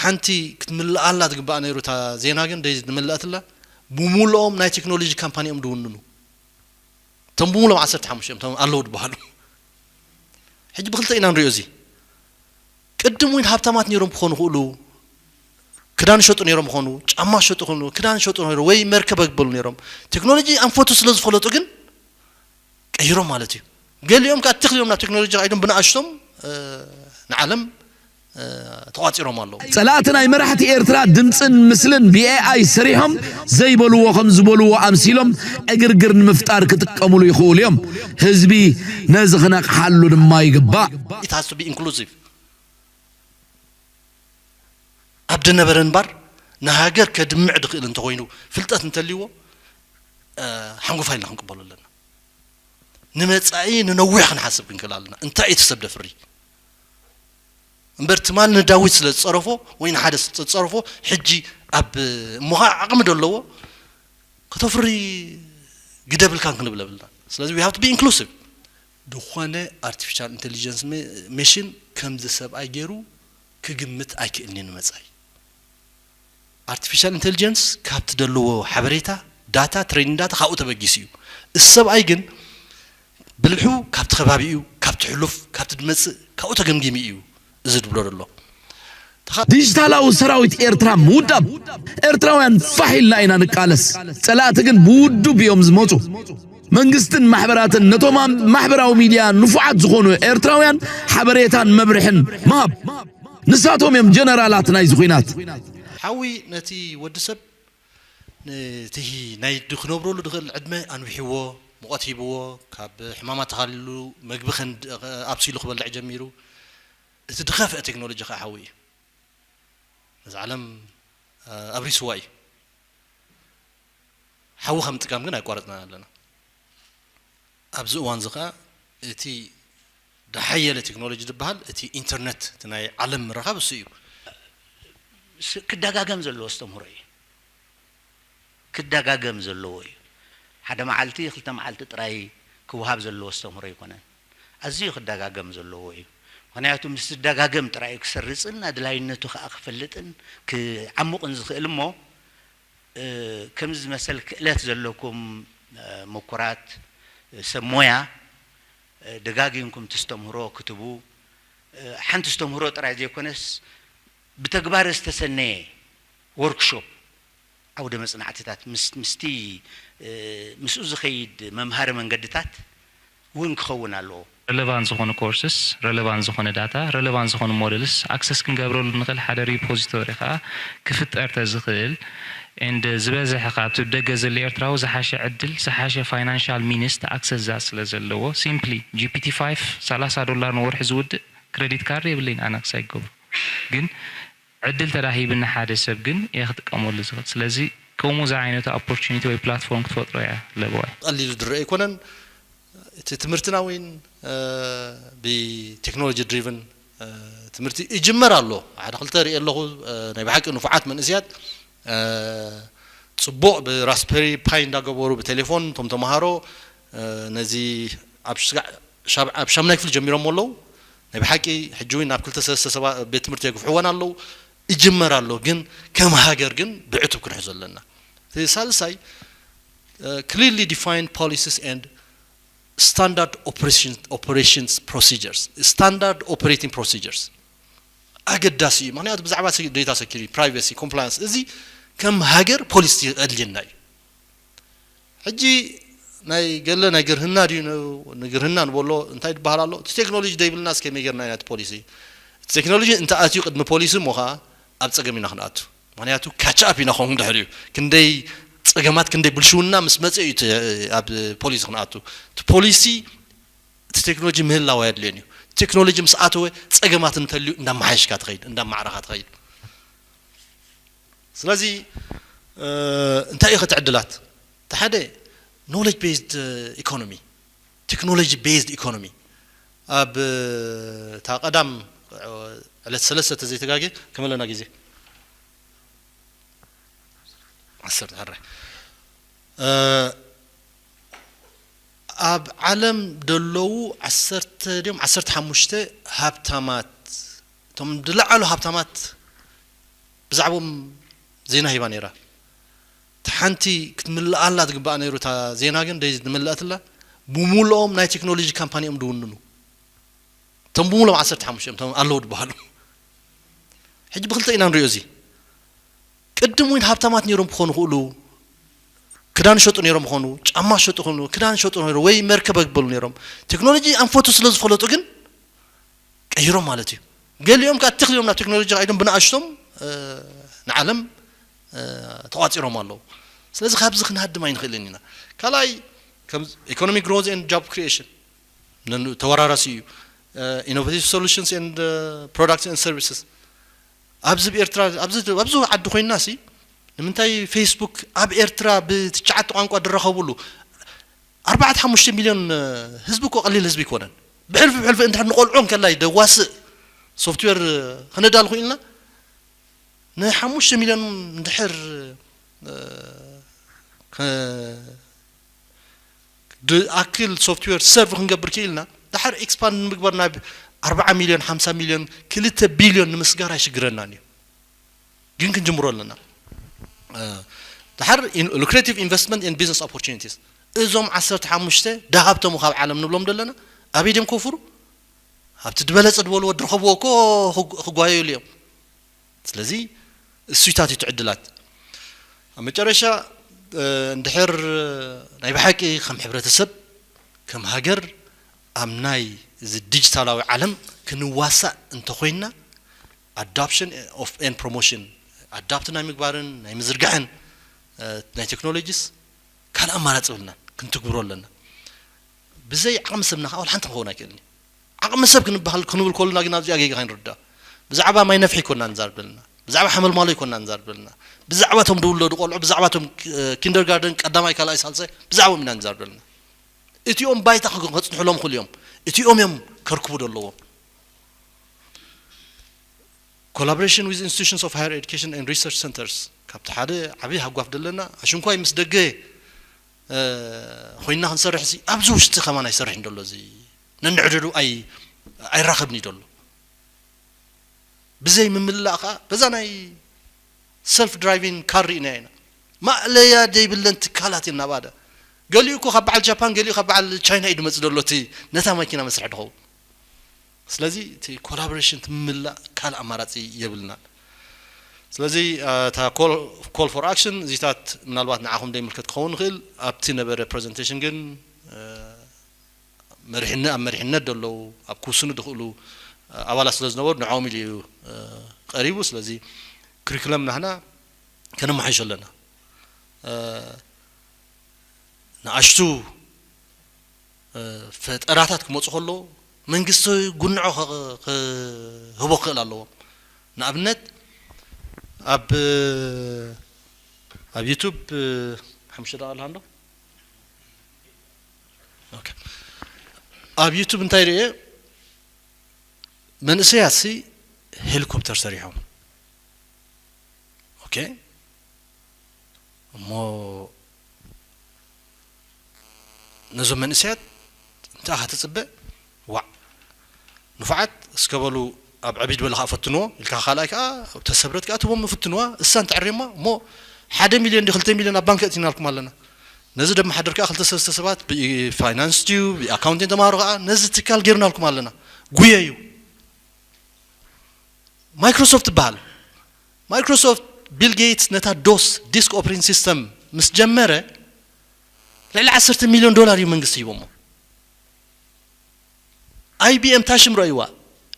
ሓንቲ ክትምልኣላ ትግባእ ነይሩ እታ ዜና ግን ደይ ዝመለኣትላ። ብሙሉኦም ናይ ቴክኖሎጂ ካምፓኒ እዮም ድውንኑ። እቶም ብሙሉኦም ዓሰርተ ሓሙሽተ እዮም እቶም ኣለዉ ዝበሃሉ። ሕጂ ብክልተ ኢና ንሪኦ። እዚ ቅድም እውን ሃብታማት ነይሮም ክኾኑ ይኽእሉ። ክዳን ሸጡ ነይሮም ይኾኑ፣ ጫማ ሸጡ ይኾኑ፣ ክዳን ሸጡ ነይሮም ወይ መርከብ ኣግበሉ ነይሮም። ቴክኖሎጂ ኣንፈቱ ስለ ዝፈለጡ ግን ቀይሮም ማለት እዩ። ገሊኦም ከዓ ትኽ ኢሎም ናብ ቴክኖሎጂ ከይዶም ብንኣሽቶም ንዓለም ተቋፂሮም ኣለዉ። ጸላእቲ ናይ መራሕቲ ኤርትራ ድምጽን ምስልን ብኤኣይ ሰሪሖም ዘይበልዎ ከም ዝበልዎ ኣምሲሎም ዕግርግር ንምፍጣር ክጥቀምሉ ይኽእሉ እዮም። ህዝቢ ነዚ ክነቕሓሉ ድማ ይግባእ። It has to be inclusive። ኣብ ድነበረ እምበር ንሃገር ከድምዕ ድኽእል እንተኾይኑ ፍልጠት እንተልይዎ ሓንጎፋይ ኢልና ክንቅበሎ ኣለና። ንመጻኢ ንነዊሕ ክንሓስብ ክንክእል ኣለና። እንታይ እቲ ሰብ ደፍሪ እምበር ትማል ንዳዊት ስለ ዝጸረፎ ወይ ንሓደ ስለ ዝጸረፎ ሕጂ ኣብ እሞ ኸዓ ዓቕሚ ዶ ኣለዎ ከተፍሪ ግደብልካን ክንብል የብልና። ስለዚ we have to be inclusive። ዝኾነ artificial intelligence machine ከምዚ ሰብኣይ ገይሩ ክግምት ኣይክእልን እዩ ንመጻኢ። Artificial intelligence ካብቲ ዘለዎ ሓበሬታ data training data ካብኡ ተበጊሱ እዩ። እዚ ሰብኣይ ግን ብልሑ ካብቲ ከባቢ እዩ፣ ካብቲ ሕሉፍ ካብቲ ድመጽእ ካብኡ ተገምጊሙ እዩ እዚ ድብሎ ዘሎ። ዲጂታላዊ ሰራዊት ኤርትራ ምውዳብ። ኤርትራውያን ፋሕ ኢልና ኢና ንቃለስ። ጸላእቲ ግን ብውዱብ እዮም ዝመጹ። መንግስትን ማሕበራትን ነቶም ኣብ ማሕበራዊ ሚድያ ንፉዓት ዝኾኑ ኤርትራውያን ሓበሬታን መብርሕን ምሃብ። ንሳቶም እዮም ጀነራላት ናይዚ ኹናት። ሓዊ ነቲ ወዲ ሰብ ነቲ ናይ ክነብረሉ ድኽእል ዕድመ ኣንዊሕዎ፣ ሙቐት ሂብዎ፣ ካብ ሕማማት ተኻሊሉ፣ መግቢ ከንድ ኣብሲሉ ክበልዕ ጀሚሩ። እቲ ድኸፍአ ቴክኖሎጂ ከዓ ሓዊ እዩ። ነዚ ዓለም ኣብሪስዋ እዩ። ሓዊ ካብ ምጥቃም ግን ኣይቋረጽናን ኣለና። ኣብዚ እዋን እዚ ከዓ እቲ ዝሓየለ ቴክኖሎጂ ዝበሃል እቲ ኢንተርነት እቲ ናይ ዓለም ምርኻብ እሱ እዩ። ክደጋገም ዘለዎ ኣስተምህሮ እዩ። ክደጋገም ዘለዎ እዩ። ሓደ መዓልቲ ክልተ መዓልቲ ጥራይ ክወሃብ ዘለዎ ኣስተምህሮ ኣይኮነን። ኣዝዩ ክደጋገም ዘለዎ እዩ። ምኽንያቱ ምስ ዝደጋገም ጥራይ እዩ ክሰርጽን ኣድላይነቱ ከዓ ክፈልጥን ክዓሙቕን ዝኽእል እሞ ከምዚ ዝመሰል ክእለት ዘለኩም ምኩራት ሰብ ሞያ ደጋጊምኩም ተስተምህሮ ክትቡ ሓንቲ ዝተምህሮ ጥራይ ዘይኮነስ ብተግባር ዝተሰነየ ወርክሾፕ ዓውደ መጽናዕትታት ምስቲ ምስኡ ዝኸይድ መምሃሪ መንገድታት እውን ክኸውን ኣለዎ። ረለቫንት ዝኾኑ ኮርስስ፣ ረለቫንት ዝኾነ ዳታ፣ ረለቫንት ዝኾኑ ሞደልስ ኣክሰስ ክንገብረሉ ንኽእል ሓደ ሪፖዚቶሪ ከዓ ክፍጠር ተዝኽእል and ዝበዝሐ ካብቲ ብደገ ዘሎ ኤርትራዊ ዝሓሸ ዕድል ዝሓሸ ፋይናንሻል ሚንስ ኣክሰስ ዛ ስለ ዘለዎ simply GPT five ሰላሳ ዶላር ንወርሒ ዝውድእ ክረዲት ካርድ የብለይን ኣነ ክሳይ ክገብሮ ግን ዕድል ተዳሂብኒ ሓደ ሰብ ግን እየ ክጥቀመሉ ዝኽእል ስለዚ ከምኡ ዝዓይነቱ ኣፖርቹኒቲ ወይ ፕላትፎርም ክትፈጥሮ እያ ለበዋይ። ቀሊሉ ዝረአ ኣይኮነን እቲ ትምህርትና እውን ብቴክኖሎጂ ድሪቭን ትምህርቲ ይጅመር ኣሎ ሓደ ክልተ ርኢ ኣለኹ ናይ ብሓቂ ንፉዓት መንእስያት ፅቡቕ ብራስፐሪ ፓይ እንዳገበሩ ብቴሌፎን እቶም ተምሃሮ ነዚ ኣብ ሻምናይ ክፍሊ ጀሚሮሞ ኣለዉ ናይ ብሓቂ ሕጂ እውን ናብ ክልተ ሰለስተ ሰባት ቤት ትምህርቲ የግፍሕወን ኣለዉ ይጅመር ኣሎ ግን ከም ሃገር ግን ብዕቱብ ክንሕዞ ኣለና እቲ ሳልሳይ clearly defined policies and standard operations procedures standard operating procedures ኣገዳሲ እዩ ምክንያቱ ብዛዕባ data security privacy compliance እዚ ከም ሃገር ፖሊሲ ኣድልየና እዩ ሕጂ ናይ ገለ ናይ ግርህና ድዩ ንግርህና ንበሎ እንታይ ይበሃል ኣሎ እቲ ቴክኖሎጂ ደይብልና እስከመይ ጌርና ኢና እቲ ፖሊሲ እቲ ቴክኖሎጂ እንተ ኣትዩ ቅድሚ ፖሊሲ እሞ ከዓ ኣብ ፀገም ኢና ክንኣቱ ምክንያቱ ካች ኣፕ ኢና ኾን ድሕሪኡ ክንደይ ፀገማት ክንደይ ብልሽውና ምስ መፀ እዩ ኣብ ፖሊሲ ክንኣቱ እቲ ፖሊሲ እቲ ቴክኖሎጂ ምህላው ኣየድልዮን እዩ ቴክኖሎጂ ምስ ኣተወ ፀገማት እንተልዩ እንዳመሓየሽካ ትኸይድ እንዳማዕረኻ ትኸይድ ስለዚ እንታይ እዩ ከትዕድላት እቲ ሓደ knowledge based economy technology based economy ኣብ እታ ቀዳም ዕለት ሰለስተ ተዘይተጋጌ ከመለና ግዜ ዓሰርተ ሕራይ ኣብ ዓለም ደለዉ ዓሰርተ ድዮም ዓሰርተ ሓሙሽተ ሃብታማት እቶም ዝለዓሉ ሃብታማት ብዛዕባኦም ዜና ሂባ ነይራ። እቲ ሓንቲ ክትምልኣላ ዝግባኣ ነይሩ፣ እታ ዜና ግን ደይ ዝመለኣትላ። ብሙሉኦም ናይ ቴክኖሎጂ ካምፓኒ እዮም ዝውንኑ። እቶም ብሙሉኦም ዓሰርተ ሓሙሽተ እዮም፣ እቶም ኣለዉ ዝበሃሉ። ሕጂ ብክልተ ኢና ንሪኦ። እዚ ቅድም እውን ሃብታማት ነይሮም ክኾኑ ይኽእሉ። ክዳን ሸጡ ነይሮም ይኾኑ፣ ጫማ ሸጡ ይኾኑ፣ ክዳን ሸጡ ነይሮም ወይ መርከብ ኣግበሉ ነይሮም። ቴክኖሎጂ ኣንፈቱ ስለ ዝፈለጡ ግን ቀይሮም ማለት እዩ። ገሊኦም ከዓ ትኽል ኢሎም ናብ ቴክኖሎጂ ከይዶም ብንኣሽቶም ንዓለም ተቋፂሮም ኣለዉ። ስለዚ ካብዚ ክንሃድም ኣይንኽእልን ኢና። ካልኣይ፣ ኢኮኖሚ ግሮዝ ኤንድ ጆብ ክሪኤሽን ተወራራሲ እዩ። ኢኖቬቲቭ ሶሉሽንስ ኤንድ ፕሮዳክትስ ኤንድ ሰርቪስስ ኣብዚ ብኤርትራ ኣብዚ ኣብዚ ዓዲ ኮይና ሲ ንምንታይ ፌስቡክ ኣብ ኤርትራ ብትሽዓተ ቋንቋ ድረኸብሉ ኣርባዕተ ሓሙሽተ ሚልዮን ህዝቢ እኮ ቀሊል ህዝቢ ኣይኮነን። ብሕልፊ ብሕልፊ እንድሕር ንቆልዑ እንከላይ ደዋስእ ሶፍትዌር ከነዳሉ ኢልና ንሓሙሽተ ሚልዮን እንድሕር ድኣክል ሶፍትዌር ሰርቭ ክንገብር ክኢልና ድሓር ኤክስፓንድ ንምግባር ናብ ኣርባዓ ሚልዮን ሓምሳ ሚልዮን ክልተ ቢልዮን ንምስጋር ኣይሽግረናን እዩ። ግን ክንጅምሮ ኣለና። ድሓር ሉክሬቲቭ ኢንቨስትመንት ን ቢዝነስ ኦፖርቹኒቲስ እዞም ዓሰርተ ሓሙሽተ ደሃብተሙ ካብ ዓለም ንብሎም ዘለና ኣበይ ድም ከውፍሩ ኣብቲ ዝበለፀ ዝበልዎ ድረኸብዎ እኮ ክጓየሉ እዮም። ስለዚ እሱይታት እዩ ትዕድላት ኣብ መጨረሻ እንድሕር ናይ ብሓቂ ከም ሕብረተሰብ ከም ሃገር ኣብ ናይ እዚ ዲጂታላዊ ዓለም ክንዋሳእ እንተኮይንና ኣዳፕሽን ኦፍ ኤን ፕሮሞሽን ኣዳፕት ናይ ምግባርን ናይ ምዝርጋሕን ናይ ቴክኖሎጂስ ካልእ ኣማራፂ ብልና ክንትግብሮ ኣለና። ብዘይ ዓቕሚ ሰብና ከዓ ሓንቲ ክኸውን ኣይክእልን። ዓቕሚ ሰብ ክንበሃል ክንብል ከሉና ግን ኣብዚኣ ጌጋ ከይንርዳእ። ብዛዕባ ማይ ነፍሒ ይኮና ንዛረብ ዘለና፣ ብዛዕባ ሓመልማሎ ይኮና ንዛረብ ዘለና፣ ብዛዕባ ቶም ዝውለዱ ቆልዑ፣ ብዛዕባ ቶም ኪንደርጋርደን ቀዳማይ ካልኣይ ሳልሳይ ብዛዕባኦም ኢና ንዛረብ ዘለና። እቲኦም ባይታ ከጽንሕሎም ክሉ እዮም። እቲኦም እዮም ከርክቡ ዘለዎም። Collaboration with institutions of higher education and research centers ካብቲ ሓደ ዓብዪ ሃጓፍ ዘለና ኣሽንኳይ ምስ ደገ ኮይና ክንሰርሕ ሲ ኣብዚ ውሽጢ ከማን ኣይሰርሕን ዘሎ እዚ ነንዕደዱ ኣይ ኣይራኸብን እዩ ዘሎ። ብዘይ ምምላእ ከዓ በዛ ናይ ሰልፍ ድራይቪን ካር ርኢና ኢና። ማእለያ ዘይብለን ትካላት እየን ናባዳ። ገሊኡ እኮ ካብ በዓል ጃፓን ገሊኡ ካብ በዓል ቻይና እዩ ድመፅ ዘሎ እቲ ነታ ማኪና መስርሕ ድኸውን። ስለዚ እቲ ኮላቦሬሽን ትምላእ ካልእ ኣማራፂ የብልናን። ስለዚ እታ ኮል ፎር ኣክሽን እዚታት ምናልባት ንዓኹም ዘይምልከት ክኸውን ይኽእል። ኣብቲ ነበረ ፕሬዘንቴሽን ግን መሪሕነት ኣብ መሪሕነት ዘለዉ ኣብ ክውስኑ ዝኽእሉ ኣባላት ስለ ዝነበሩ ንዕኦም ኢሉ እዩ ቀሪቡ። ስለዚ ክሪኩለም ናህና ከነመሓይሾ ኣለና። ንኣሽቱ ፈጠራታት ክመፁ ከለዉ መንግስቲ ጉንዖ ክህቦ ክኽእል ኣለዎም። ንኣብነት ኣብ ኣብ ዩቱብ ሓሙሽተ ደቂቃ ኣለሃ እንዶ ኣብ ዩቱብ እንታይ ርኤ መንእሰያት ሲ ሄሊኮፕተር ሰሪሖም ኦኬ እሞ ነዞም መንእሰያት እንታይ ኢኻ ትፅበ ዋዕ ንፉዓት እስከ በሉ ኣብ ዕብድ በለ ከዓ ፈትንዎ ኢልካ ካልኣይ ከዓ ተሰብረት ከዓ ትቦም ፍትንዋ እሳ እንተዕሬማ እሞ ሓደ ሚልዮን ዲ ክልተ ሚልዮን ኣብ ባንክ እቲናልኩም ኣለና ነዚ ደመሓደር ከዓ ክልተ ሰለስተ ሰባት ብፋይናንስ ድዩ ብኣካውንቲን ተማሃሩ ከዓ ነዚ ትካል ጌርናልኩም ኣለና ጉየ እዩ ማይክሮሶፍት ይበሃል ማይክሮሶፍት ቢል ጌትስ ነታ ዶስ ዲስክ ኦፕሬቲንግ ሲስተም ምስ ጀመረ ልዕሊ ዓሰርተ ሚልዮን ዶላር እዩ መንግስቲ ሂቦሞ ኣይቢኤም ታሽም ረእይዋ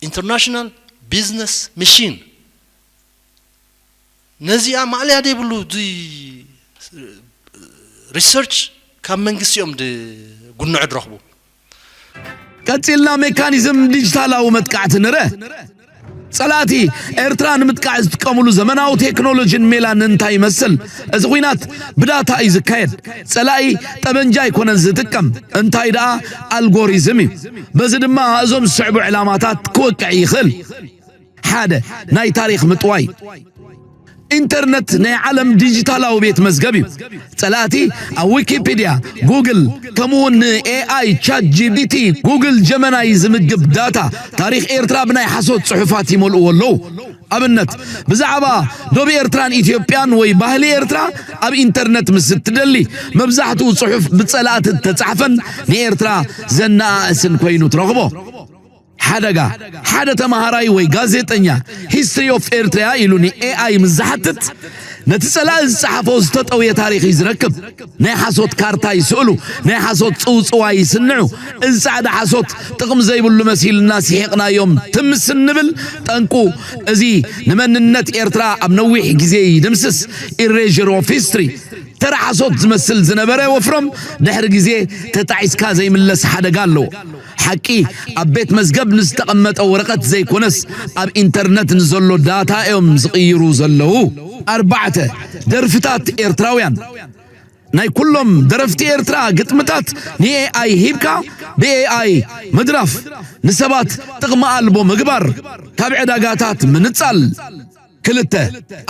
ኢንተርናሽናል ቢዝነስ ሚሽን ነዚኣ ማእለያ ዘይብሉ ሪሰርች ካብ መንግስቲ እዮም ጉንዖ ዝረኽቡ ቀጺልና ሜካኒዝም ዲጂታላዊ መጥቃዕቲ ንረ ጸላእቲ ኤርትራ ንምጥቃዕ ዝጥቀምሉ ዘመናዊ ቴክኖሎጂን ሜላን እንታይ ይመስል? እዚ ኹናት ብዳታ እዩ ዝካየድ። ጸላኢ ጠበንጃ ኣይኮነን ዝጥቀም፣ እንታይ ደኣ ኣልጎሪዝም እዩ። በዚ ድማ እዞም ዝስዕቡ ዕላማታት ክወቅዕ ይኽእል። ሓደ፣ ናይ ታሪኽ ምጥዋይ። ኢንተርነት ናይ ዓለም ዲጂታላዊ ቤት መዝገብ እዩ። ጸላእቲ ኣብ ዊኪፒድያ፣ ጉግል፣ ከምኡውን ንኤኣይ ቻት ጂቢቲ፣ ጉግል ጀመናይ ዝምግብ ዳታ ታሪኽ ኤርትራ ብናይ ሓሶት ጽሑፋት ይመልእዎ ኣለዉ። ኣብነት፣ ብዛዕባ ዶብ ኤርትራን ኢትዮጵያን ወይ ባህሊ ኤርትራ ኣብ ኢንተርነት ምስ እትደሊ፣ መብዛሕትኡ ጽሑፍ ብጸላእቲ እተጻሕፈን ንኤርትራ ዘነኣእስን ኮይኑ ትረኽቦ። ሓደጋ፣ ሓደ ተማሃራይ ወይ ጋዜጠኛ ሂስትሪ ኦፍ ኤርትራ ኢሉ ንኤኣይ ምስ ዝሓትት፣ ነቲ ጸላኢ ዝጸሓፎ ዝተጠውየ ታሪኽ እዩ ዝረክብ። ናይ ሓሶት ካርታ ይስእሉ፣ ናይ ሓሶት ጽውጽዋይ ይስንዑ። እዚ ጻዕዳ ሓሶት ጥቕሚ ዘይብሉ መሲሉና ስሒቕናዮም ትምስ እንብል። ጠንቁ፣ እዚ ንመንነት ኤርትራ ኣብ ነዊሕ ግዜ ይድምስስ። ኢሬዥር ኦፍ ሂስትሪ። ተራ ሓሶት ዝመስል ዝነበረ ወፍሮም ድሕሪ ግዜ ተጣዒስካ ዘይምለስ ሓደጋ ኣለዎ። ሓቂ ኣብ ቤት መዝገብ ንዝተቐመጠ ወረቐት ዘይኮነስ ኣብ ኢንተርነት ንዘሎ ዳታ እዮም ዝቕይሩ ዘለዉ። ኣርባዕተ፣ ደርፍታት ኤርትራውያን። ናይ ኩሎም ደረፍቲ ኤርትራ ግጥምታት ንኤኣይ ሂብካ ብኤኣይ ምድራፍ፣ ንሰባት ጥቕሚ ኣልቦ ምግባር፣ ካብ ዕዳጋታት ምንጻል። ክልተ፣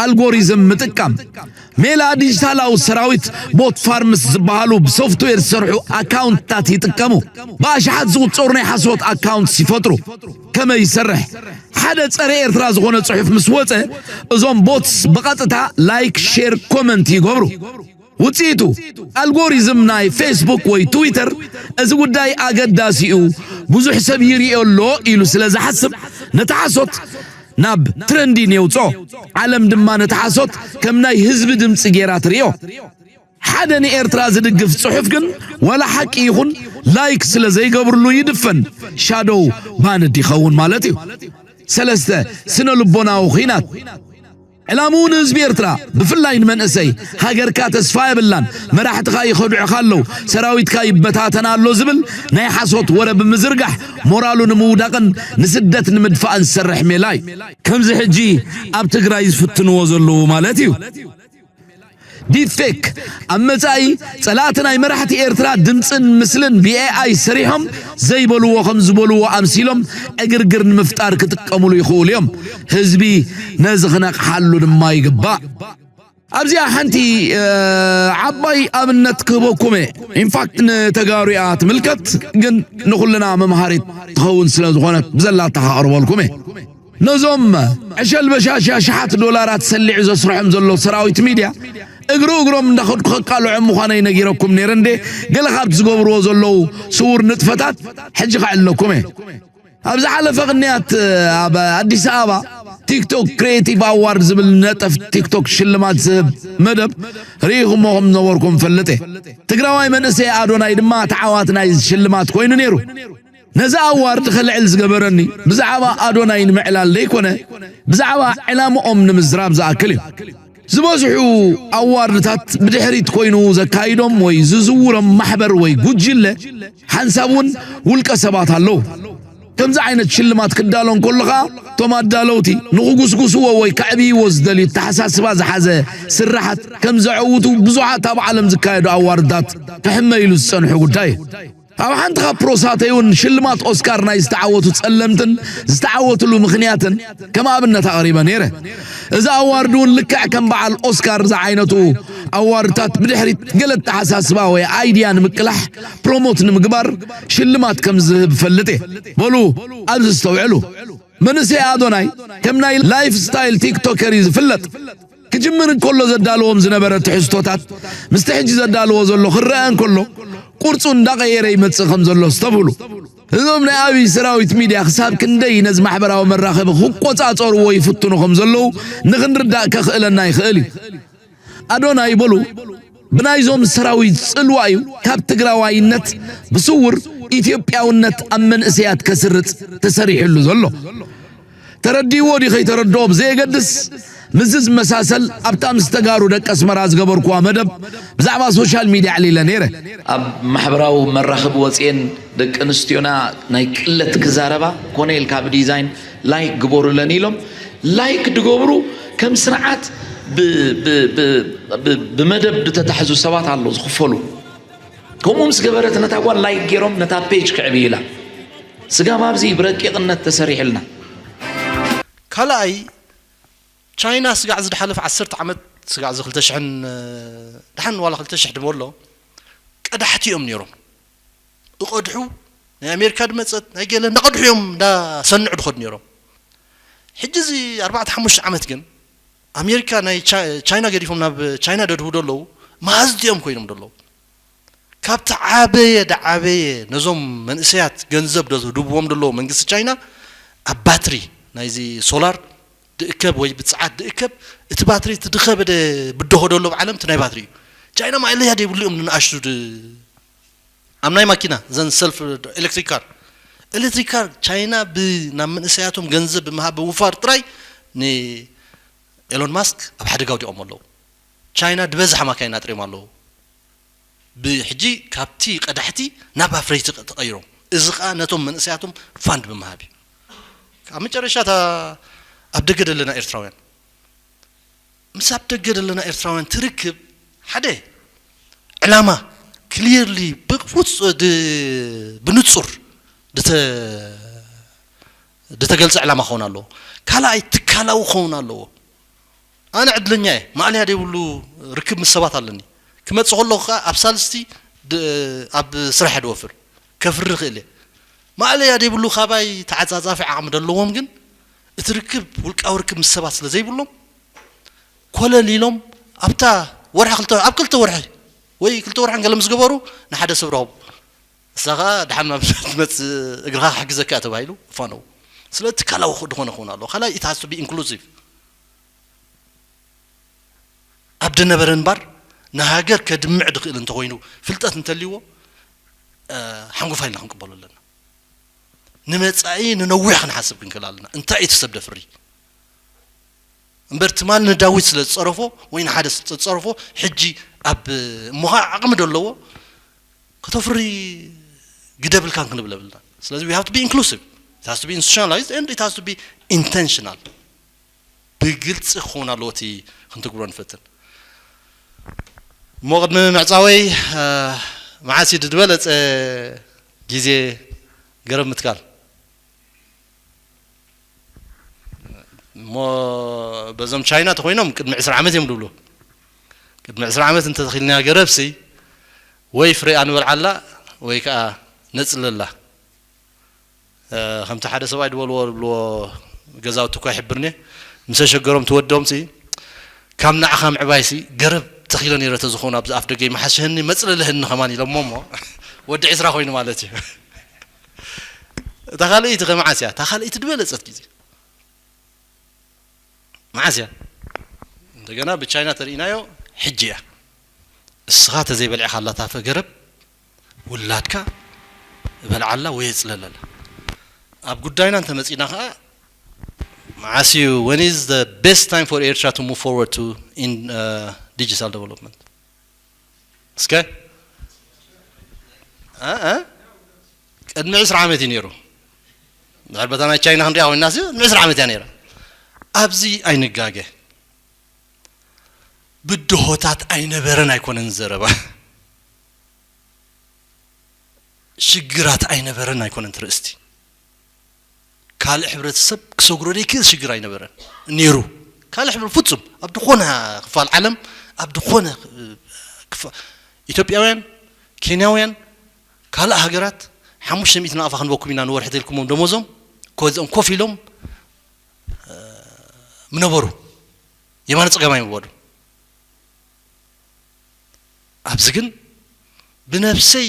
ኣልጎሪዝም ምጥቃም። ሜላ ዲጂታላዊ ሰራዊት ቦት ፋርምስ ዝበሃሉ ብሶፍትዌር ዝሰርሑ ኣካውንትታት ይጥቀሙ። ብኣሽሓት ዝቑጸሩ ናይ ሓሶት ኣካውንትስ ይፈጥሩ። ከመይ ይሰርሕ? ሓደ ጸረ ኤርትራ ዝኾነ ጽሑፍ ምስ ወጸ፣ እዞም ቦትስ ብቐጥታ ላይክ፣ ሼር፣ ኮመንት ይገብሩ። ውጽኢቱ፣ ኣልጎሪዝም ናይ ፌስቡክ ወይ ትዊተር እዚ ጉዳይ ኣገዳሲ እዩ፣ ብዙሕ ሰብ ይርእዮ ኣሎ ኢሉ ስለ ዝሓስብ፣ ነቲ ሓሶት ናብ ትረንዲን የውጽኦ። ዓለም ድማ ነቲ ሓሶት ከም ናይ ህዝቢ ድምጺ ጌራ ትርእዮ። ሓደ ንኤርትራ ዝድግፍ ጽሑፍ ግን ዋላ ሓቂ ይኹን ላይክ ስለ ዘይገብርሉ ይድፈን፣ ሻዶው ባንድ ይኸውን ማለት እዩ። ሰለስተ፣ ስነ ልቦናዊ ኹናት። ዕላምኡ ንህዝቢ ኤርትራ፣ ብፍላይ ንመንእሰይ፣ ሃገርካ ተስፋ የብላን፣ መራሕትኻ ይኸድዑኻ ኣለዉ፣ ሰራዊትካ ይበታተን ኣሎ ዝብል ናይ ሓሶት ወረ ብምዝርጋሕ ሞራሉ ንምውዳቕን ንስደት ንምድፋእን ዝሰርሕ ሜላ እዩ። ከምዚ ሕጂ ኣብ ትግራይ ዝፍትንዎ ዘለዉ ማለት እዩ። ዲፕፌክ ኣብ መጻኢ ጸላእቲ ናይ መራሕቲ ኤርትራ ድምጽን ምስልን ብኤኣይ ሰሪሖም ዘይበልዎ ከም ዝበልዎ ኣምሲሎም ዕግርግር ንምፍጣር ክጥቀምሉ ይኽእሉ እዮም። ህዝቢ ነዚ ክነቕሓሉ ድማ ይግባእ። ኣብዚኣ ሓንቲ ዓባይ ኣብነት ክህበኩም እየ። ኢንፋክት ንተጋሩ እያ ትምልከት፣ ግን ንኹልና መምሃሪት ትኸውን ስለ ዝኾነት ብዘላታ ከቕርበልኩም እየ። ነዞም ዕሸል በሻሻ ሽሓት ዶላራት ሰሊዑ ዘስርሖም ዘሎ ሰራዊት ሚድያ እግሪ እግሮም እንዳኸድኩ ከቃልዖም ምዃነይ ነጊረኩም ነይረ እንዴ? ገለ ካብቲ ዝገብርዎ ዘለዉ ስውር ንጥፈታት ሕጂ ከዕለኩም እየ። ኣብ ዝሓለፈ ቅንያት ኣብ ኣዲስ ኣበባ ቲክቶክ ክሪኤቲቭ ኣዋርድ ዝብል ነጠፍ ቲክቶክ ሽልማት ዝህብ መደብ ርኢኹሞ ከም ዝነበርኩም ፈልጥ እየ። ትግራዋይ መንእሰይ ኣዶናይ ድማ ተዓዋቲ ናይ ሽልማት ኮይኑ ነይሩ። ነዚ ኣዋርድ ከልዕል ዝገበረኒ ብዛዕባ ኣዶናይ ንምዕላል ዘይኮነ፣ ብዛዕባ ዕላምኦም ንምዝራብ ዝኣክል እዩ። ዝበዝሑ ኣዋርድታት ብድሕሪት ኮይኑ ዘካይዶም ወይ ዝዝውሮም ማሕበር ወይ ጉጅለ ሓንሳብ እውን ውልቀ ሰባት ኣለዉ። ከምዚ ዓይነት ሽልማት ክዳሎ እንከሎ ኸኣ እቶም ኣዳለውቲ ንኽጉስጉስዎ ወይ ከዕብይዎ ዝደልዩ ኣተሓሳስባ ዝሓዘ ስራሓት ከም ዘዐውቱ ብዙሓት ኣብ ዓለም ዝካየዱ ኣዋርድታት ክሕመይሉ ዝጸንሑ ጉዳይ እዩ። ኣብ ሓንቲ ካብ ፕሮሳተይ እውን ሽልማት ኦስካር ናይ ዝተዓወቱ ጸለምትን ዝተዓወትሉ ምኽንያትን ከም ኣብነት ኣቕሪበ ነይረ። እዚ ኣዋርድ እውን ልክዕ ከም በዓል ኦስካር ዝዓይነቱ ኣዋርድታት ብድሕሪት ገለ ኣተሓሳስባ ወይ ኣይድያ ንምቅላሕ ፕሮሞት ንምግባር ሽልማት ከም ዝህብ እፈልጥ እየ። በሉ ኣብዚ ዝተውዕሉ። መንእሰይ ኣዶናይ ከም ናይ ላይፍ ስታይል ቲክቶከር እዩ ዝፍለጥ። ክጅምር እንከሎ ዘዳለዎም ዝነበረ ትሕዝቶታት ምስቲ ሕጂ ዘዳለዎ ዘሎ ክረአ እንከሎ ቁርጹ እንዳቐየረ ይመጽእ ከም ዘሎ ኣስተብህሉ። እዞም ናይ ኣብይ ሰራዊት ሚድያ ክሳብ ክንደይ ነዚ ማሕበራዊ መራኸቢ ክቆጻጸርዎ ይፍትኑ ከም ዘለዉ ንኽንርዳእ ከኽእለና ይኽእል እዩ። ኣዶናይ በሉ ብናይዞም ሰራዊት ጽልዋ እዩ ካብ ትግራዋይነት ብስውር ኢትዮጵያውነት ኣብ መንእሰያት ከስርጽ ተሰሪሕሉ ዘሎ። ተረዲእዎ ድዩ ከይተረድኦ ብዘየገድስ፣ ምስዚ ዝመሳሰል ኣብታ ምስ ተጋሩ ደቂ ኣስመራ ዝገበርኩዋ መደብ ብዛዕባ ሶሻል ሚድያ ኣዕሊለ ነይረ። ኣብ ማሕበራዊ መራኸቢ ወፅኤን ደቂ ኣንስትዮና ናይ ቅለት ክዛረባ ኮነ ኢልካ ብዲዛይን ላይክ ግበሩለን ኢሎም ላይክ ድገብሩ ከም ስርዓት ብ- ብ- ብ- ብ- ብመደብ ዝተታሕዙ ሰባት ኣሎ ዝኽፈሉ። ከምኡ ምስ ገበረት ነታ ጓል ላይክ ገይሮም ነታ ፔጅ ክዕብይላ። ስጋብ ኣብዚ ብረቂቕነት ተሰሪሕልና። ካልኣይ ቻይና ስጋዕ ዝድሓለፈ ዓሰርተ ዓመት ስጋዕ እዚ ክልተ ሽሕን ድሓን ዋላ ክልተ ሽሕ ድሞ ኣሎ ቀዳሕቲ እዮም ነይሮም። እቐድሑ ናይ ኣሜሪካ ድመፀት ናይ ገለ እንዳቐድሑ እዮም እንዳሰንዑ ድኸዱ ነይሮም። ሕጂ እዚ ኣርባዕተ ሓሙሽተ ዓመት ግን ኣሜሪካ ናይ ቻይና ገዲፎም ናብ ቻይና ደድቡ ደለዉ መሃዝቲ እዮም ኮይኖም ደለዉ። ካብቲ ዓበየ ደዓበየ ነዞም መንእሰያት ገንዘብ ድህብዎም ደለዉ መንግስቲ ቻይና ኣብ ባትሪ ናይዚ ሶላር ድእከብ ወይ ብፅዓት ድእከብ እቲ ባትሪ እቲ ድኸበደ ብድሆ ደሎ ኣብ ዓለም እቲ ናይ ባትሪ እዩ። ቻይና ማእለያ ደይብሉ እዮም ንኣሽቱ ኣብ ናይ ማኪና ዘን ሰልፍ ኤሌክትሪክ ካር ኤሌክትሪክ ካር ቻይና ናብ መንእሰያቶም ገንዘብ ብምሃብ ብምውፋር ጥራይ ንኤሎን ማስክ ኣብ ሓደጋ ወዲቖም ኣለዉ። ቻይና ድበዝሓ ማካይና ኣጥሪዮም ኣለዉ። ብሕጂ ካብቲ ቀዳሕቲ ናብ ኣፍረይቲ ተቐይሮም፣ እዚ ኸኣ ነቶም መንእሰያቶም ፋንድ ብምሃብ እዩ። ኣብ መጨረሻ እታ ኣብ ደገ ዘለና ኤርትራውያን ምስ ኣብ ደገ ዘለና ኤርትራውያን ትርክብ ሓደ ዕላማ ክሊርሊ ብቁፅ ብንፁር ድተገልፀ ዕላማ ክኸውን ኣለዎ። ካልኣይ ትካላዊ ክኸውን ኣለዎ። ኣነ ዕድለኛ እየ፣ ማእለያ ዘይብሉ ርክብ ምስ ሰባት ኣለኒ። ክመፅእ ከለኹ ከዓ ኣብ ሳልስቲ ኣብ ስራሕ ድወፍር ከፍሪ ክእል እየ። ማእለያ ዘይብሉ ካባይ ተዓፃፃፊ ዓቕሚ ደለዎም ግን እቲ ርክብ ውልቃዊ ርክብ ምስ ሰባት ስለ ዘይብሎም ኮለል ኢሎም ኣብታ ወርሒ ክልተ ኣብ ክልተ ወርሒ ወይ ክልተ ወርሒ ገለ ምስ ገበሩ ንሓደ ሰብ ረኸቡ። እሳ ከዓ ድሓን ናብ ትመፅእ እግርኻ ክሕግዘካ እያ ተባሂሉ ፋነው። ስለ ትካላዊ ድኾነ ክኸውን ኣለዎ። ካልኣይ it has to be inclusive። ኣብ ድነበረ እምባር ንሃገር ከድምዕ ድኽእል እንተኾይኑ ፍልጠት እንተልይዎ ሓንጎፋ ኢልና ክንቅበሎ ኣለና። ንመጻኢ ንነዊሕ ክንሓስብ ክንክእል ኣለና። እንታይ እዩ እቲ ሰብ ደፍሪ? እምበር ትማል ንዳዊት ስለ ዝጸረፎ ወይ ንሓደ ስለ ዝጸረፎ ሕጂ ኣብ እሞ ኸዓ ዓቕሚ ዶ ኣለዎ ከተፍሪ ግደብልካን ክንብል የብልና። ስለዚ we have to be inclusive, it has to be institutionalized and it has to be intentional። ብግልፂ ክኸውን ኣለዎ እቲ ክንትግብሮ ንፈትን። እሞ ቅድሚ ምዕፃወይ መዓስ እዩ ዝበለፀ ግዜ ገረብ ምትካል? እሞ በዞም ቻይና ተኮይኖም ቅድሚ ዕስራ ዓመት እዮም ዝብሉ። ቅድሚ ዕስራ ዓመት እንተተኺልና ገረብሲ ወይ ፍሬኣ ንበልዓላ ወይ ከዓ ነፅለላ። ከምቲ ሓደ ሰብኣይ ዝበልዎ ዝብልዎ ገዛውቲ እኳ ይሕብርኒ ምስ ኣሸገሮም ትወዶም ሲ ካብ ንዓኻ ምዕባይ ሲ ገረብ ተኺለ ነይረ ተዝኾኑ ኣብዚ ኣፍ ደገ ይመሓሸኒ መፅለልህኒ ከማን ኢሎሞ እሞ ወዲ ዕስራ ኮይኑ ማለት እዩ። እታ ካልእይቲ ከ መዓስ እያ እታ ካልእይቲ ዝበለፀት ግዜ? መዓስ እያ? እንደገና ብቻይና ተርእናዮ ሕጂ እያ። እስኻ ተዘይበልዕኻ ኣላታፈ ገረብ ውላድካ እበልዓላ ወይ የፅለለላ። ኣብ ጉዳይና እንተመፂና ከዓ መዓስ እዩ when is the best time for Eritrea to move forward to in uh, digital development? እስከ ቅድሚ ዕስራ ዓመት እዩ ነይሩ። ድሕር በታ ናይ ቻይና ክንሪኣ ኮይና ቅድሚ ዕስራ ዓመት እያ ነይራ። ኣብዚ ኣይንጋገ። ብድሆታት ኣይነበረን ኣይኮነን ዘረባ፣ ሽግራት ኣይነበረን ኣይኮነን ትርእስቲ። ካልእ ሕብረተሰብ ክሰግሮ ዘይክእል ሽግር ኣይነበረን ነይሩ። ካልእ ሕብረ ፍጹም ኣብ ዝኾነ ክፋል ዓለም ኣብ ዝኾነ ኢትዮጵያውያን፣ ኬንያውያን፣ ካልእ ሃገራት ሓሙሽተ ሚእቲ ናቕፋ ክንበኩም ኢና ንወርሒ ተልኩሞም ደሞዞም ኮዚኦም ኮፍ ኢሎም ምነበሩ የማነ ጸጋማይ ምበሉ። ኣብዚ ግን ብነብሰይ